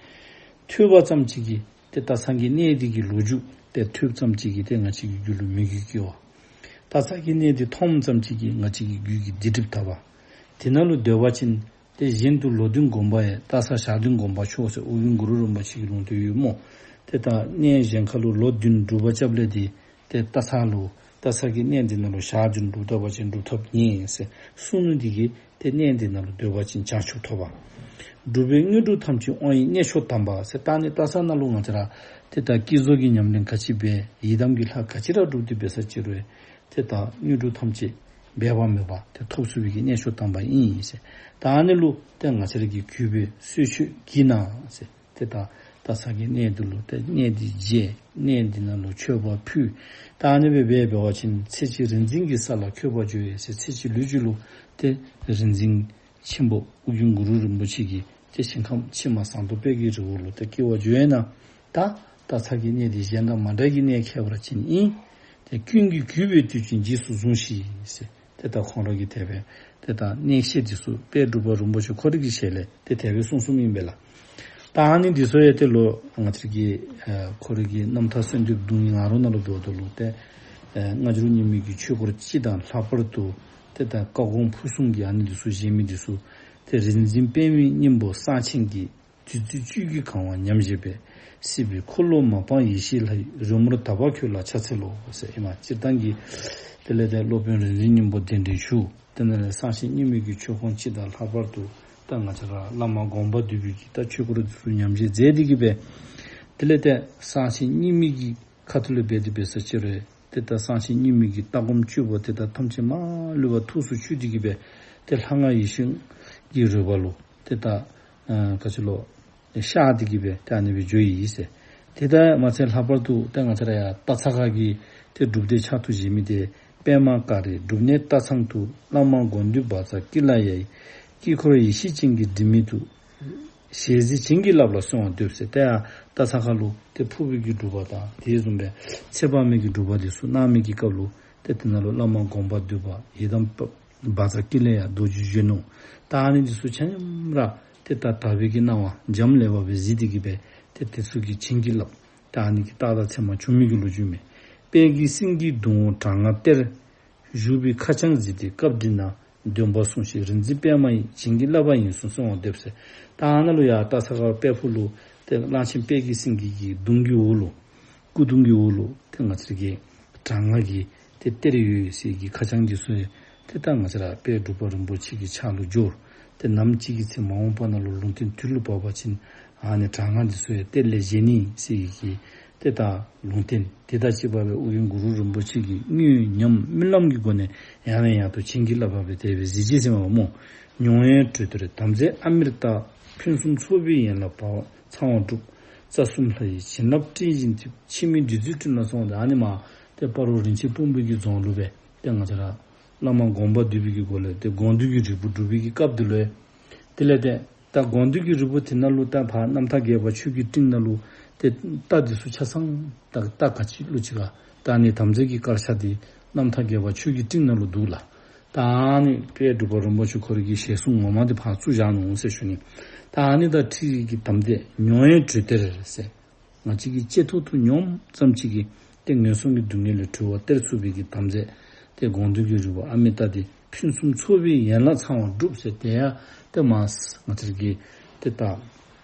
ཐོས་པ་ཙམ་ཅིག་གིས་ཏེ་སྟག་ཚང་གི་གནས་འདི་གི་ལོ་རྒྱུས་ཏེ་ཐོས་ཙམ་ཅིག་གིས་ཏེ་ང་བཅས་ཀྱི་རྒྱུད་ལུ་མོས་གུས་སྐྱེ་བ། སྟག་ཚང་གི་གནས་འདི་མཐོངམ་ཙམ་ཅིག་གིས་ང་བཅས་ཀྱི་རྒྱུད་ཀྱི་སྡིག་སྒྲིབ་དག་པ། དེ་ནང་ལུ་སྡོད་པ་ཅིན་ཏེ་གཞན་དུ་ལོ་བདུན་བསྒོམ་པ་ཡང་སྟག་ཚང་ཞག་བདུན་བསྒོམ་པ་མཆོག་ཟེར་ཨོ་རྒྱན་གུ་རུ་རིན་པོ་ཆེ་གི་ལུང་བསྟན་ཡོད་སྨོ། ཏེ་ད་གནས་གཞན་ཁ་ལུ་ལོ་བདུན་སྒྲུབ་པ་རྐྱབ་ལས་འདི་ཏེ་སྟག་ཚང་ལུ་སྟག་ཚང་གི་གནས་འདི་ནང་ལུ་ཞག་བདུན་སྒྲུབ་ད་པ་ཅིན་སྒྲུབ་ཐབས་ཨིན་ཟེར་གསུངས་ནི་འདི་གིས་ཏེ་གནས་འདི་ནང་ལུ་སྡོད་པ་ཅིན་བྱང་ཆུབ་ཐོབ་པ། སྒྲུབ་པའི་དངོས་གྲུབ་ཐམས་ཅད་དབང་ཡི་གནས་མཆོག་དམ་པ་ཟེར། ད་ཨ་ནི་སྟག་ཚང་ནང་ལུ་ང་བཅས་ར་ཏེ་ད་བསྐྱེད་རྫོགས་ཀྱི་ཉམས་ལེན་ག་ཅི་འབད་ཡི་དམ་གྱི་ལྷ་ག་ཅི་ར་སྒྲུབ་སྟེ་འབད་ས་ཅིག་རུང་ཏེ་ད་དངོས་གྲུབ་ཐམས་ཅད་འབད་པ་མེད་པ་ཏེ་ཐོབ་ཚུགས་པའི་གི་གནས་མཆོག་དམ་པ་ཨིན་ཟེར། ད་ཨ་ནི་ལུ་ཏེ་ང་བཅས་ར་གི་གུས་པས་གསོལ་མཆོད་བགྱིས་གནང་ཟེར། ཏེ་ད་སྟག་ཚང་གི་གནས་འདི་ལུ་ཏེ་གནས་འདི་མཇལ། གནས་འདི་ནང་ལུ་མཆོད་པ་ཕུལ། ད་ཨ་ནི་སྦེ་འབད་འབད་བ་ཅིན་ཚེ་གཅིག་རིག་འཛིན་གྱི་ས་ལ་འཁོད་པར་འགྱུར་ཡོད་ཟེར། ཚེ་གཅིག་ལུས་གཅིག་ལུ་ཏེ་རིག་འཛིན་ཆེན་པོ་ཨོ་རྒྱན་གུ་རུ་རིན་པོ་ཆེ་གི་ཏེ་ཞིང་ཁམས་ཕྱི་མ་ཟངས་མདོག་དཔལ་གྱི་རི་བོ་ལུ་ཏེ་སྐྱེ་བར་འགྱུར་ཡོད་ན། ད་སྟག་ཚང་གི་གནས་འདི་གཞན་དང་མ་འདྲ་གི་གནས་ཁྱད་པར་ཅན་ཨིན། ཏེ་ཀུན་གྱིས་གུས་པས་དུས་གཅིག་རྗེས་སུ་བཟུང་ཤིག་ཟེར། ཏེ་ད་ཁོང་ར་གིས་དེ་སྦེ་ཏེ་ད་གནས་བཤད་འདི་ཚུ་དཔལ་འབྲུག་པ་རིན་པོ་ཆེ་ཁོ་ར་གི་ཞལ་ལས་ཏེ་དེ་སྦེ་གསུངས་གསུངསམ་ཨིན་པས་ལགས། ད་ཨ་ནི་འདི་ཚུ་ཡང་ཏེ་ལོག་ང་བཅས་ཀྱི་ཨ་ཁོ་ར་གི་རྣམ་ཐར་གསོལ་འདེབས་གདུང་ཉི་ང་རོ་ནང་ལུ་འབདཝ་ད་ལུ་ཏེ་ཨ་སྔ་འགྱུར་རྙིང་མའི་གི་ཆོས་སྐོར་སྤྱི་དང་ལྷག་པར་དུ་ཏེ་ད་བཀའ་དགོངས་ཕུར་གསུམ་གྱི་ཨ་ནི་འདི་ཚུ་བཞེས་མི་འདི་ཚུ་ཏེ་རིག་འཛིན་པདྨའི་སྙིང་པོ་གསང་ཆེན་གྱི་བདུད་རྩི་བཅུད་ཀྱིས་གང་བ་ཉམས་བཞེས་པས། སྲིད་པའི་འཁོར་ལོ་མ་སྤངས་ཡེ་ཤེས་ལྷ་ཡི། རོལ་མོར་དག་པར་ཁྱོད་ལ་ཕྱག་འཚལ་ལོ་ཟེར། ཨིན་མས། སྤྱིར་བཏང་གི་དེ་ལས་ཏེ་སློབ་དཔོན་རིག་འཛིན་སྙིང་པོ་གདན་འདྲེན་ཞུ། དེ་ནང་ལས་གསང་ཆེན་རྙིང་མའི་གི་ཆོས་སྐོར་སྤྱི་དང་ལྷག་པར་དུ་ད་ང་བཅས་ར་བླ་མ་དགོངས་པ་འདུས་པའི་གི་ད་ཆོས་སྐོར་འདི་ཚུ་ཉམས་བཞེས་མཛད་དེ་གི་སྦེ། དེ་ལས་ཏེ་གསང་ཆེན་རྙིང་མའི་གི་ཁ་ཐུག་ལས་འབད་དེ་འབད་ས་ཅིག་རུང་ཏེ་ད་གསང་ཆེན་རྙིང་མའི་གི་ལྟ་སྒོམ་སྤྱོད་པ་དེ་དག་ཐམས་ཅད་མ་ལུས་པ་ཐུགས་སུ་ཆུད་དེ་གི་སྦེ་ཏེ་ལྷ་སྔགས་ཡེ་ཤེས་ཀྱི་རོལ་པ་ལུ་ཏེ་ད་ཨ་ག་ཅི་ལོ་ཤར་ཏེ་གི་སྦེ་ཏེ་ཨ་ནི་སྦེ་འགྱོ་ཡི་ཟེར། དེ་དང་མ་ཚད་ལྷག་པར་དུ་ཏེ་ང་བཅས་ར་ཡར་སྟག་ཚང་ཁ་གི་ཏེ་སྒྲུབ་སྡེ་ཕྱག་ཏུ་བཞེས་མི་དེ་པདྨ་ཀ་རའི་སྒྲུབ་གནས་སྟག་ཚང་དུ་བླ་མ་དགོངས་འདུས་བཛྲ་ཀཱི་ལ་ཡའི། དཀྱིལ་འཁོར་ཡེ་ཤེས་སྤྱན་གྱིས་སྒྲིབ་མེད་དུ། ཞལ་གཟིགས་བྱིན་གྱིས་བརླབས་ལ་གསོལ་བ་འདེབས་ཟེར། ཏེ་ཡར་སྟག་ཚང་ཁ་ལུ་ཏེ་ཕུར་པའི་གི་སྒྲུབ་པ་དང་དེ་བཟུམ་སྦེ་ཚེ་དཔག་མེད་ཀྱི་སྒྲུབ་པ་འདི་ཚུ་གནང་མི་གི་སྐབས་ལུ་ཏེ་དེ་ནང་ལུ་བླ་མ་དགོངས་པ་འདུས་པ་ཡི་དམ་བཛྲ་ཀཱི་ལ་ཡ་རྡོ་རྗེ་གཞོན་ནུ་ད་ཨ་ནི་འདི་ཚུ་ཆ་མཉམ་ར་ཏེ་ད་དག་པའི་གི་སྣང་བ་འབྱམས་ཀླས་པ་སྦེ་གཟིགས་ཏེ་གི་སྦེ་ཏེ་དེ་ཚུ་གིས་བྱིན་གྱིས་བརླབས། ད་ཨ་ནི་གི་རྟགས་དང་མཚན་མ་བྱུང་མི་གི་ལོ་རྒྱུས་མས། དཔལ་གྱི་སེང་གེའི་གདུང་འོག་དྲག་སྔགས་གཏེར་བཞུགས་པའི་ཁ་བྱང་གཟིགས་ཏེ་སྐབས་འདི་ན་འདོན་པ་གསུངས་ཤིག་རིག་འཛིན་པདྨ་ཡིས་བྱིན་གྱིས་བརླབས་པ་ཡིན་གསུངས་གསོལ་བ་འདེབས་ཟེར། ད་ཨ་ནཱ་ལུ་ཡར་སྟག་ཚང་ཁ་དཔལ་ཕུག་ལུ་ཏེ་གླང་ཆེན་དཔལ་གྱི་སེང་གེ་གི་གདུང་གི་འོག་ལུ་སྐུ་གདུང་གི་འོག་ལུ་ཏེ་ང་བཅས་ཀྱི་དྲག་སྔགས་ཀྱི་ཏེ་གཏེར་ཡོད་ཟེར་གྱི་ཁ་བྱང་འདི་ཚུ་ཡང་ཏེ་ད་ང་བཅས་ར་དཔལ་འབྲུག་པ་རིན་པོ་ཆེ་གི་ཕྱག་ལུ་འབྱོར། ཏེ་ནམ་ཅིག་གི་ཚེ་མ་འོངས་པ་ནང་ལུ་ལུང་བསྟན་དུས་ལུ་བབས་པ་ཅིན་ཨ་ནི་དྲག་སྔགས་འདི་ཚུ་ཡང་གཏེར་ལས་བཞེས་ནི་ཟེར་གྱི་ཏེ་ད་ལུང་བསྟན་དེ་དང་གཅིག་པ་སྦེ་ཨོ་རྒྱན་གུ་རུ་རིན་པོ་ཆེ་གིས་དངོས་ཉམས་རྨི་ལམ་གྱི་སྒོ་ནས་ཡང་ནས་ཡང་དུ་བྱིན་གྱིས་བརླབས་པ་སྦེ་དེ་སྦེ་གཟིགས་ཅི་ཟེར་མས་སྨོ། མྱོང་བའི་དྲོད་གཏེར་དམ་རྫས་ཨ་མྲྀ་ཏ། ཕུན་སུམ་ཚོགས་པའི་ཡན་ལག་པ་ཚང་བ་གྲུབ། རྩ་གསུམ་ལྷ་ཡི་བྱིན་རླབས་སྤྲིན་བཞིན་གཏིབས། འཆི་མེད་བདུད་རྩིའི་སྤྲིན་ལ་སོགས་ཏེ་ཨ་ནི་མར་ཏེ་སྤ་རོ་རིན་ཆེན་སྤུངས་པའི་གི་རྫོང་ལུ་སྦེ་ཏེ་ང་བཅས་ར་བླ་མ་དགོངས་པ་འདུས་པའི་གི་སྒོ་ལས་ཏེ་དགོངས་འདུས་ཀྱི་རིལ་བུ་སྒྲུབ་པའི་གི་སྐབས་འདི་ལུ་ཡང་དེ་ལས་ཏེ་ད་དགོངས་འདུས་ཀྱི་རིལ་བུ་དེ་ནང་ལུ་ད་ཕར་རྣམ་ཐར་རྒྱས་པ་ཆོས་ཀྱི་སྤྲིན་ནང་ལུ་ཏེ་རྟ་འདི་ཚུ་ཆ་ཚང་ད་རྟ་ག་ཅི་ལུ་ཅིག་ག་ད་ཨ་ནི་དམ་རྫས་ཀྱི་དཀར་ཆག་འདི་རྣམ་ཐར་རྒྱས་པ་ཆོས་ཀྱི་སྤྲིན་ནང་ལུ་འདུག་ལགས། ད་ཨ་ནི་དཔལ་འབྲུག་པ་རིན་པོ་ཆེ་ཁོ་རའི་གི་ཞལ་གསུང་ངོ་མ་འདི་ཕར་བཙུགས་བཞག་ནུག་ཟེར་ཞུ་ནི། ད་ཨ་ནི་དང་འཁྲིལ་གྱི་དམ་བཅའ་མྱོང་ཡང་གྲོལ་སྟེར་ཟེར། ང་བཅས་ཀྱི་ལྕེ་ཐོག་ཏུ་མྱོང་ཙམ་ཅིག་གིས་ཏེ་ངན་སོང་གི་སྡུག་བསྔལ་ལས་གྲོལ་བ་སྟེར་ཚུགས་པའི་གི་དམ་བཅའ། ཏེ་དགོངས་འདུས་ཀྱི་རིལ་བུ་ཨ་མི་ཏ་འདི་ཕུན་སུམ་ཚོགས་པའི་ཡན་ལག་ཚང་བ་སྒྲུབ་ཟེར། དེ་ཡང་ཏེ་མ་ང་བཅས་ཀྱི་ཏེ་ད་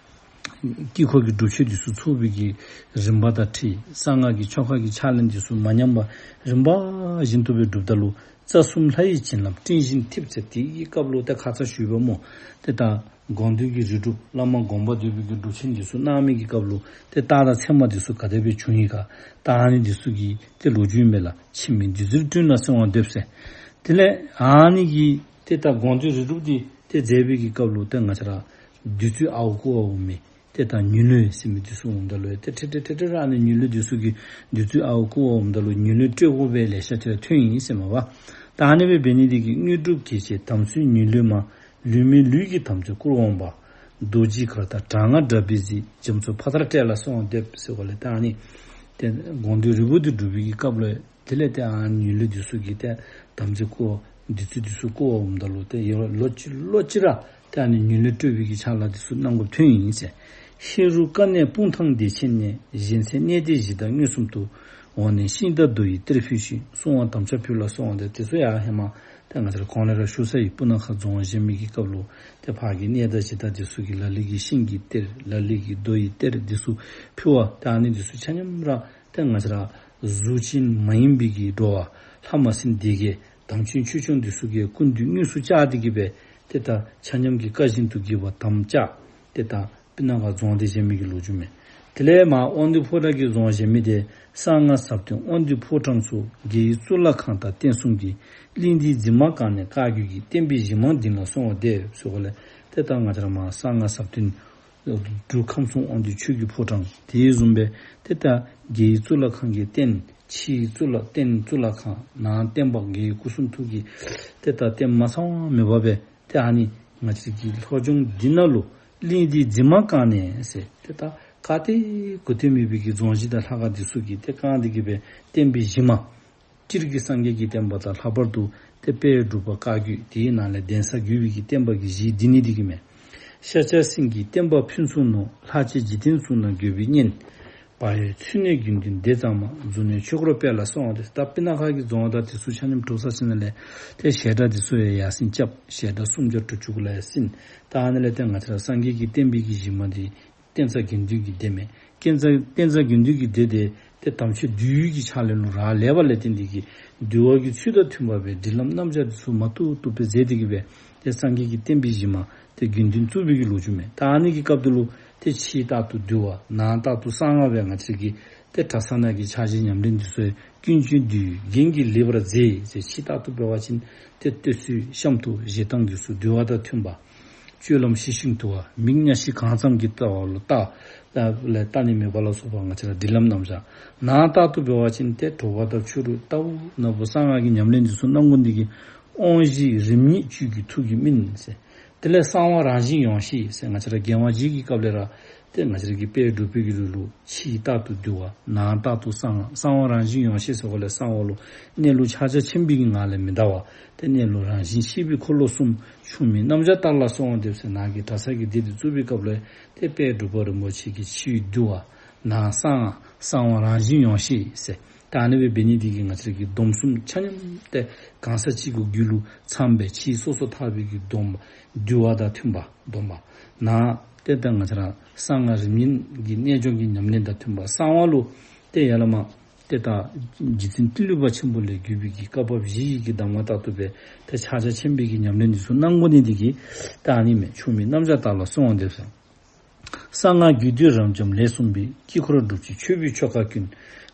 དཀྱིལ་འཁོར་གྱི་སྒྲུབ་མཆོད་འདི་ཚུ་ཚོགས་པའི་གི་རིམ་པ་དང་འཁྲིལ། གསང་སྔགས་ཀྱི་ཆོ་ག་གི་ཕྱག་ལེན་འདི་ཚུ་མ་ཉམས་པར་རིམ་པ་བཞིན་དུ་སྦེ་སྒྲུབ་ད་ལུ། རྩ་གསུམ་ལྷ་ཡི་བྱིན་རླབས་སྤྲིན་བཞིན་འཐིབས་ཟེར། དེའི་སྐབས་ལུ་ཏེ་ཁ་ཙ་ཞུ་བ་སྨོ། ཏེ་ད་དགོངས་འདུས་ཀྱི་རིལ་སྒྲུབ་བླ་མ་དགོངས་པ་འདུས་པའི་གི་སྒྲུབ་ཆེན་འདི་ཚུ་གནང་མི་གི་སྐབས་ལུ་ཏེ་རྟགས་དང་མཚན་མ་འདི་ཚུ་ག་དེ་སྦེ་བྱུང་ཡི་ག། ད་ཨ་ནི་འདི་ཚུ་གི་ཏེ་ལོ་རྒྱུས་མས་ལགས། འཆི་མེད་བདུད་རྩིར་བསྐྲུན་ལ་གསོལ་བ་འདེབས་ཟེར། དེ་ལས་ཨ་ནི་གི་ཏེ་ད་དགོངས་འདུས་རིལ་སྒྲུབ་འདི་ཏེ་མཛད་པའི་གི་སྐབས་ལུ་ཏེ་ང་བཅས་ར་བདུད་རྩི་ཨརཝ་བསྐུ་བར་འོང་མི་ཏེ་ད་ཉི་ལོད་ཟེར་མི་འདི་ཚུ་འོངམ་ད་ལུ་ཏེ་ཁྲིག་ཁྲི་ཁྲིག་ཁྲི་ར་ཨ་ནི་ཉི་ལོད་འདི་ཚུ་གིས་བདུད་རྩི་ཨརཝ་བསྐུ་བར་འོངམ་ད་ལུ་ཉི་ལོད་སྤྲོད་དགོ་པའི་ལེ་ཤ་ཅིག་ར་ཐོན་ཡི་ཟེར་མས་པ། ད་ཨ་ནི་སྦེ་འབད་ནི་འདི་གིས་དངོས་གྲུབ་རྒྱས་བྱེད་དམ་ཚིག་ཉི་ལོད་མ། ལུས་མེད་ལུས་ཀྱི་དམ་ཚིག་བསྐུར་འོང་བ། རྡོ་རྗེའི་གར་དང་དྲག་སྔགས་སྒྲ་བི་ཛི། རྒྱ་མཚོ་ཕ་མཐར་བསྐྲད་ལ་གསོལ་བ་འདེབས་ཟེར་གོ་ལས། ད་ཨ་ནི་ཏེ་དགོངས་འདུས་རིལ་བུ་འདི་སྒྲུབ་པའི་གི་སྐབས་ལུ་དེ་ལས་ཏེ་ཨ་ནི་ཉི་ལོད་འདི་ཚུ་གིས་ཏེ་དམ་ཚིག་བསྐུར་བ་བདུད་རྩི་འདི་ཚུ་བསྐུར་བར་འོངམ་ད་ལུ་ཏེ་ཡོད་ལོ་གཅིག་ལོ་གཅིག་ར་ཏེ་ཨ་ནི་ཉི་ལོད་སྤྲོད་པའི་གི་ཕྱག་ལཱ་འདི་ཚུ་གནང་དགོཔ་ཐོན་ཡི་ཟེར། ཧེ་རུ་ཀ་ནས་སྤུངས་ཐང་བདེ་ཆེན་ནས། གཞན་ཚེ་གནས་བདེ་གཞི་བདག་མངོན་སུམ་དུ། འོངས་ནས་ཤིང་རྟ་རྡོ་ཡི་གཏེར་ཕུད་ཅིང་། གསོལ་བ་དམ་བཅའ་ཕུལ་ལ་གསོལ་བ་འདེབས། དེ་ཚུ་ཡང་ཧེ་མ་ཏེ་ང་བཅས་ར་གོང་ལས་ར་ཞུ་ཚར་ཡི། སྤུ་ན་ཁ་རྫོང་བཞེངས་མི་གི་སྐབས་ལུ་ཏེ་ཕར་གྱི་གནས་བདག་གཞི་བདག་འདི་ཚུ་གིས་ལ་ལུ་གིས་ཤིང་གི་གཏེར་ལ་ལུ་གིས་རྡོ་ཡི་གཏེར་འདི་ཚུ་ཕུལ་བ། ཏེ་ཨ་ནི་འདི་ཚུ་ཆ་མཉམ་ར་ཏེ་ང་བཅས་ར་གཟུགས་ཅན་མ་ཡིན་པའི་གི་འགྲོ་བ་ལྷ་མ་སྲིན་སྡེ་བརྒྱད་དམ་ཅན་ཆོས་སྐྱོང་འདི་ཚུ་གིས་སྐུ་མདུན་དངོས་སུ་བཅར་ཏེ་གི་སྦེ་ཏེ་ད་ཆ་མཉམ་གྱི་བཀའ་བཞིན་དུ་དགྱེས་པ་དམ་བཅའ་ཏེ་ད་སྤུ་ན་ཁ་རྫོང་འདི་བཞེངས་མི་གི་ལོ་རྒྱུས་མས། དེ་ལས་མར་དབང་འདུས་ཕོ་བྲང་གི་རྫོང་བཞེངས་མི་འདི་གསང་སྔགས་ཟབ་དོན་དབང་འདུས་ཕོ་བྲང་ཚུ་རྒྱལ་བའི་གཙུག་ལག་ཁང་དང་བསྟན་སྲུང་གི། གླིང་འདིའི་འཛིན་མ་གང་ནས་བཀའ་བརྒྱུད་ཀྱི། བསྟན་པའི་གཞི་མ་འདི་ལ་གསོལ་བ་འདེབས་ཟེར་གོ་ལས། ཏེ་ད་ང་བཅས་ར་མར་གསང་སྔགས་ཟབ་དོན་འབྲུག་ཁམས་གསུམ་དབང་འདུས་ཆོས་ཀྱི་ཕོ་བྲང་དེ་བཟུམ་སྦེ་ཏེ་ད་རྒྱལ་བའི་གཙུག་ལག་ཁང་གི་རྟེན་ཕྱིའི་གཙུག་ལག་རྟེན་གཙུག་ལག་ཁང་ནང་བསྟན་པ་རྒྱལ་བའི་སྐུ་གསུང་ཐུགས་ཀྱི་ཏེ་ད་རྟེན་མ་ཚང་བ་མེད་པ་སྦེ་ཏེ་ཨ་ནི་ང་བཅས་ཀྱི་ལྷོ་ལྗོངས་འདི་ནང་ལུ་གླིང་འདིའི་འཛིན་མ་གང་ནས་ཟེར་ཏེ་ད་ག་ཏེ་གུ་ཏེ་མེད་པའི་གི་རྫོང་གཞི་དང་ལྷ་ཁང་འདི་ཚུ་གིས་ཏེ་བཀང་སྟེ་གི་སྦེ་བསྟན་པའི་གཞི་མ་སྤྱིར་གྱི་སངས་རྒྱས་ཀྱི་བསྟན་པ་དང་ལྷག་པར་དུ་ཏེ་དཔལ་འབྲུག་པ་བཀའ་བརྒྱུད་དེའི་ནང་ལས་གདན་ས་བརྒྱུད་པའི་གི་བསྟན་པ་གི་གཞི་འདི་ནི་འདི་གིས་མས། ཤཱཀྱ་སེང་གེས་བསྟན་པ་ཕུན་ཚོགས་ནོར། ལྷར་བཅས་འཇིག་རྟེན་གཙུག་ན་འགོད་པའི་གཉེན། བག་ཡོད་ཚུལ་གནས་དགེ་འདུན་སྡེ་གཙང་མ། འཛུལ་ནས་ཆོས་འཁོར་སྤེལ་ལ་གསོལ་བ་འདེབས། ད་སྤུ་ན་ཁ་གི་རྫོང་དང་དེ་ཚུ་ཆ་མཉམ་གྲུབ་ཚར་ཞིནམ་ལས་ཏེ་བཤད་གྲྭ་འདི་ཚུ་ཡང་ཡར་སེང་རྐྱབ། བཤད་གྲྭ་སུམ་བརྒྱ་དྲུག་ཅུ་གུ་ལས་ཡར་སེང་། ད་ཨ་ནི་ལས་ཏེ་ང་བཅས་ར་སངས་རྒྱས་ཀྱི་བསྟན་པའི་གི་གཞི་མ་འདི་བསྟན་རྩ་དགེ་འདུན་གྱི་སྡེ་མས། བསྟན་རྩ་བསྟན་རྩ་དགེ་འདུན་གྱི་སྡེ་དེ་ཏེ་དམ་ཆོས་འདུལ་བའི་གི་ཕྱག་ལེན་ལུ་རག་ལས་པ་ལས་བརྟེན་ཏེ་གི་འདུལ་བ་གི་ཚུལ་དང་མཐུན་པ་སྦེ་སྒྲིག་ལམ་རྣམ་གཞག་འདི་ཚུ་མ་བཏུབ་བཏུབ་སྦེ་མཛད་དེ་གི་སྦེ་ཏེ་སངས་རྒྱས་ཀྱི་བསྟན་པའི་གཞི་མ་ཏེ་དགེ་འདུན་བཙུགས་པའི་གི་ལོ་རྒྱུས་མས། ད་ཨ་ནི་གི་སྐབས་དེ་ལུ་ཏེ་ཕྱི་རྟག་ཏུ་འདུལ་བ་ནང་རྟག་ཏུ་གསང་སྔགས་སྦེ་ང་བཅས་ཀྱི་ཏེ་གྲྭ་ཚང་ནང་གི་ཕྱག་བཞེས་ཉམས་ལེན་འདི་ཚུ་ཀུན་སྤྱོད་འདུལ་བའི་རྒྱན་གྱིས་ལེགས་པར་མཛེས་ཟེར། ཕྱི་རྟག་ཏུ་འབད་བ་ཅིན་ཏེ་བསྟོད་ཚུལ་གཤམ་དུ་བཞེས་སྟངས་འདི་ཚུ་འདུལ་བ་དང་མཐུན་པ། སྤྱོད་ལམ་ཞི་ཞིང་དུལ་བ། མིག་གཉའ་ཤིང་གང་ཙམ་གྱིས་བལྟ་བ་ལུ་བལྟ་ལ་བལྟ་ནི་མེད་པ་ལ་སོགས་པ་ང་བཅས་ར་སྒྲིག་ལམ་རྣམ་གཞག། ནང་རྟག་ཏུ་འབད་བ་ཅིན་ཏེ་དྲོ་པ་དང་ཕྱི་རུ་ལྟ་བུ་ན་བུ་གསང་སྔགས་ཀྱི་ཉམས་ལེན་འདི་ཚུ་གནང་དགོ་ནི་འདི་གིས་དབང་བཞི་རིམ་གཉིས་བཅུད་ཀྱི་ཐུགས་ཀྱི་སྨིན་ཟེར། དེ་ལས་གསང་བ་རང་བཞིན་ཡོངས་ཤེས་ཟེར། ང་བཅས་ར་རྒྱལ་དབང་རྗེ་གི་སྐབས་ལས་ར་ཏེ་ང་བཅས་ར་གི་དཔལ་འབྲུག་པའི་གི་ལུགས་ལུ་ཕྱི་རྟག་ཏུ་འདུལ་བ་ནང་རྟག་ཏུ་གསང་སྔགས། གསང་བ་རང་བཞིན་ཡོངས་ཤེས་ཟེར་གོ་ལས་གསང་བ་ལུ་གནས་ལུགས་ཕྱག་རྒྱ་ཆེན་པོའི་གི་ངང་ལས་མི་འདའ་བ། ཏེ་གནས་ལུགས་རང་བཞིན་ཤེས་པའི་འཁོར་ལོ་གསུམ། ཆུང་མི་རྣམ་གཞག་ལྟར་ལ་གསོལ་བ་འདེབས་ཟེར། ནང་གི་གྲྭ་ཚང་གི་སྡེ་འདི་བཙུགས་པའི་སྐབས་ལས་ཏེ་དཔལ་འབྲུག་པ་རིན་པོ་ཆེ་གིས་ཕྱི་འདུལ་བ་ནང་གསང་སྔགས། གསང་བ་རང་བཞིན་ཡོངས་ཤེས་ཟེར། ད་ཨ་ནི་སྦེ་འབད་ནི་འདི་གིས་ང་བཅས་ར་གི་སྡོམ་གསུམ་ཆ་མཉམ་ཏེ་གང་ཟག་གཅིག་གི་རྒྱུད་ལུ་ཚངམ་སྦེ་ཕྱི་སོ་སོ་ཐར་པའི་གི་སྡོམ་འདུལ་བ་དང་མཐུན་པ་སྡོམ་པ། ནང་ཏེ་ད་ང་བཅས་ར་གསང་སྔགས་རིམ་གཉིས་ཀྱི་རྣལ་འབྱོར་གྱི་ཉམས་ལེན་དང་མཐུན་པ། གསང་བ་ལུ་ཏེ་ཡ་ལ་མ་ཏེ་ད་རྗེ་བཙུན་ཏི་ལོ་པ་ཆེན་པོ་ལས་བརྒྱུད་པའི་གི་བཀའ་བབས་བཞི་ཡི་གི་གདམས་ངག་ལྟར་དུ་སྦེ་ཏེ་ཕྱག་རྒྱ་ཆེན་པོའི་གི་ཉམས་ལེན་འདི་ཚུ་གནང་དགོ་ནི་འདི་གིས་ད་ཨ་ནི་མས། ཆུང་མི་རྣམ་གཞག་ལྟར་ལ་གསོལ་བ་འདེབས་ཟེར། གསང་སྔགས་རྒྱུད་སྡེ་རབ་འབྱམས་ལས་གསུངས་པའི། དཀྱིལ་འཁོར་སྒྲུབ་ཅིང་མཆོད་པའི་ཆོ་ག་ཀུན།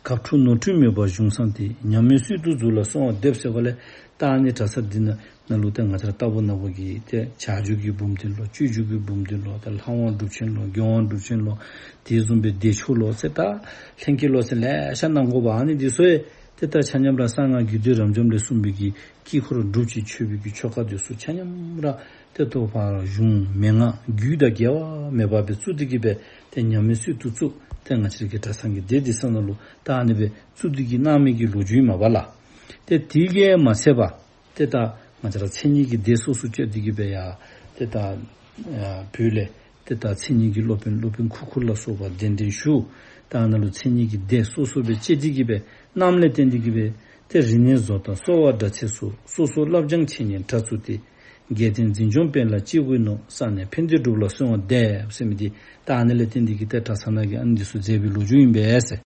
གབ་འཁྲུགས་ནོར་འཁྲུལ་མེད་པར་གཞུང་བསྲངས་ཏེ། ཉམས་མེད་སྲོལ་དུ་འཛུགས་ལ་གསོལ་བ་འདེབས་ཟེར་གོ་ལས། ད་ཨ་ནི་གྲྭ་ས་འདི་ནང་ནང་ལུ་ཏེ་ང་བཅས་ར་ལྟ་བུ་ན་བུ་གི་ཏེ་བྱ་རྒྱུད་ཀྱི་འབུམ་སྡེ་ལོ། སྤྱོད་རྒྱུད་ཀྱི་འབུམ་སྡེ་ལོ། ཏེ་ལྷ་དབང་སྒྲུབ་ཆེན་ལོ། མགོན་དབང་སྒྲུབ་ཆེན་ལོ། དེ་བཟུམ་སྦེ་བདེ་མཆོག་ལོ་ཟེར་ད་ལྷན་སྐྱེས་ལོ་ཟེར་ལེ་ཤ་གནང་དགོ་པ། ཨ་ནི་འདི་ཚུ་ཡང་ཏེ་ད་ཆ་མཉམ་ར་གསང་སྔགས་རྒྱུད་སྡེ་རབ་འབྱམས་ལས་གསུངས་པའི་གི་དཀྱིལ་འཁོར་སྒྲུབ་ཅིང་མཆོད་པའི་གི་ཆོ་ག་འདི་ཚུ་ཆ་མཉམ་ར་ཏེ་ལྟོ་ཕར་གཞུང་མན་ངག་རྒྱུད་དང་འགལ་བ་མེད་པ་སྦེ་བཙུགས་ཏེ་གི་སྦེ་ཏེ་ཉམས་མེད་སྲོལ་དུ་བཙུགས། ཏེ་ང་བཅས་ར་གི་གྲྭ་ཚང་གི་སྡེ་འདི་ཚུ་ནང་ལུ་ད་ཨ་ནི་སྦེ་བཙུགས་ཏེ་གི་གནང་མི་གི་ལོ་རྒྱུས་མས་པ་ལགས། ཏེ་དེ་གིས་མ་ཚད་པར་ཏེ་ད་ ང་བཅས་ར་མཚན་ཉིད་ཀྱི་སྡེ་སོ་སོ་བཅད་དེ་གི་སྦེ་ཡ་ཏེ་ད་ཨ་བོད་ལས་ཏེ་ད་མཚན་ཉིད་ཀྱི་སློབ་དཔོན་སློབ་དཔོན་ཁུ་ཁུ་ལ་སོགས་པ་གདན་འདྲེན་ཞུ། ད་ཨ་ནཱ་ལུ་མཚན་ཉིད་ཀྱི་སྡེ་སོ་སོ་སྦེ་བཅད་དེ་གི་སྦེ་གནངམ་ལས་བརྟེན་ཏེ་གི་སྦེ་ཏེ་རིག་གནས་བཟོ་ལྟ་གསོ་བ་སྒྲ་ཚད་སུ་སོ་སོ་བསླབ་སྦྱང་འཆད་ཉན་གྲྭ་བཙུགས་ཏེ། རྒྱལ་བསྟན་འཛིན་སྐྱོང་སྤེལ་ལ་ཅི་དགོས་ནོ། བསགས་གནས་ཕན་བདེ་སྒྲུབ་ལ་གསོལ་བ་འདེབས་ཟེར་མི་འདི་ད་ཨ་ནི་ལས་བརྟེན་ཏེ་གི་ཏེ་གྲྭ་ཚང་ནང་གི་ཨ་ནི་འདི་ཚུ་མཛད་པའི་ལོ་རྒྱུས་ཨིན་པས་ཟེར།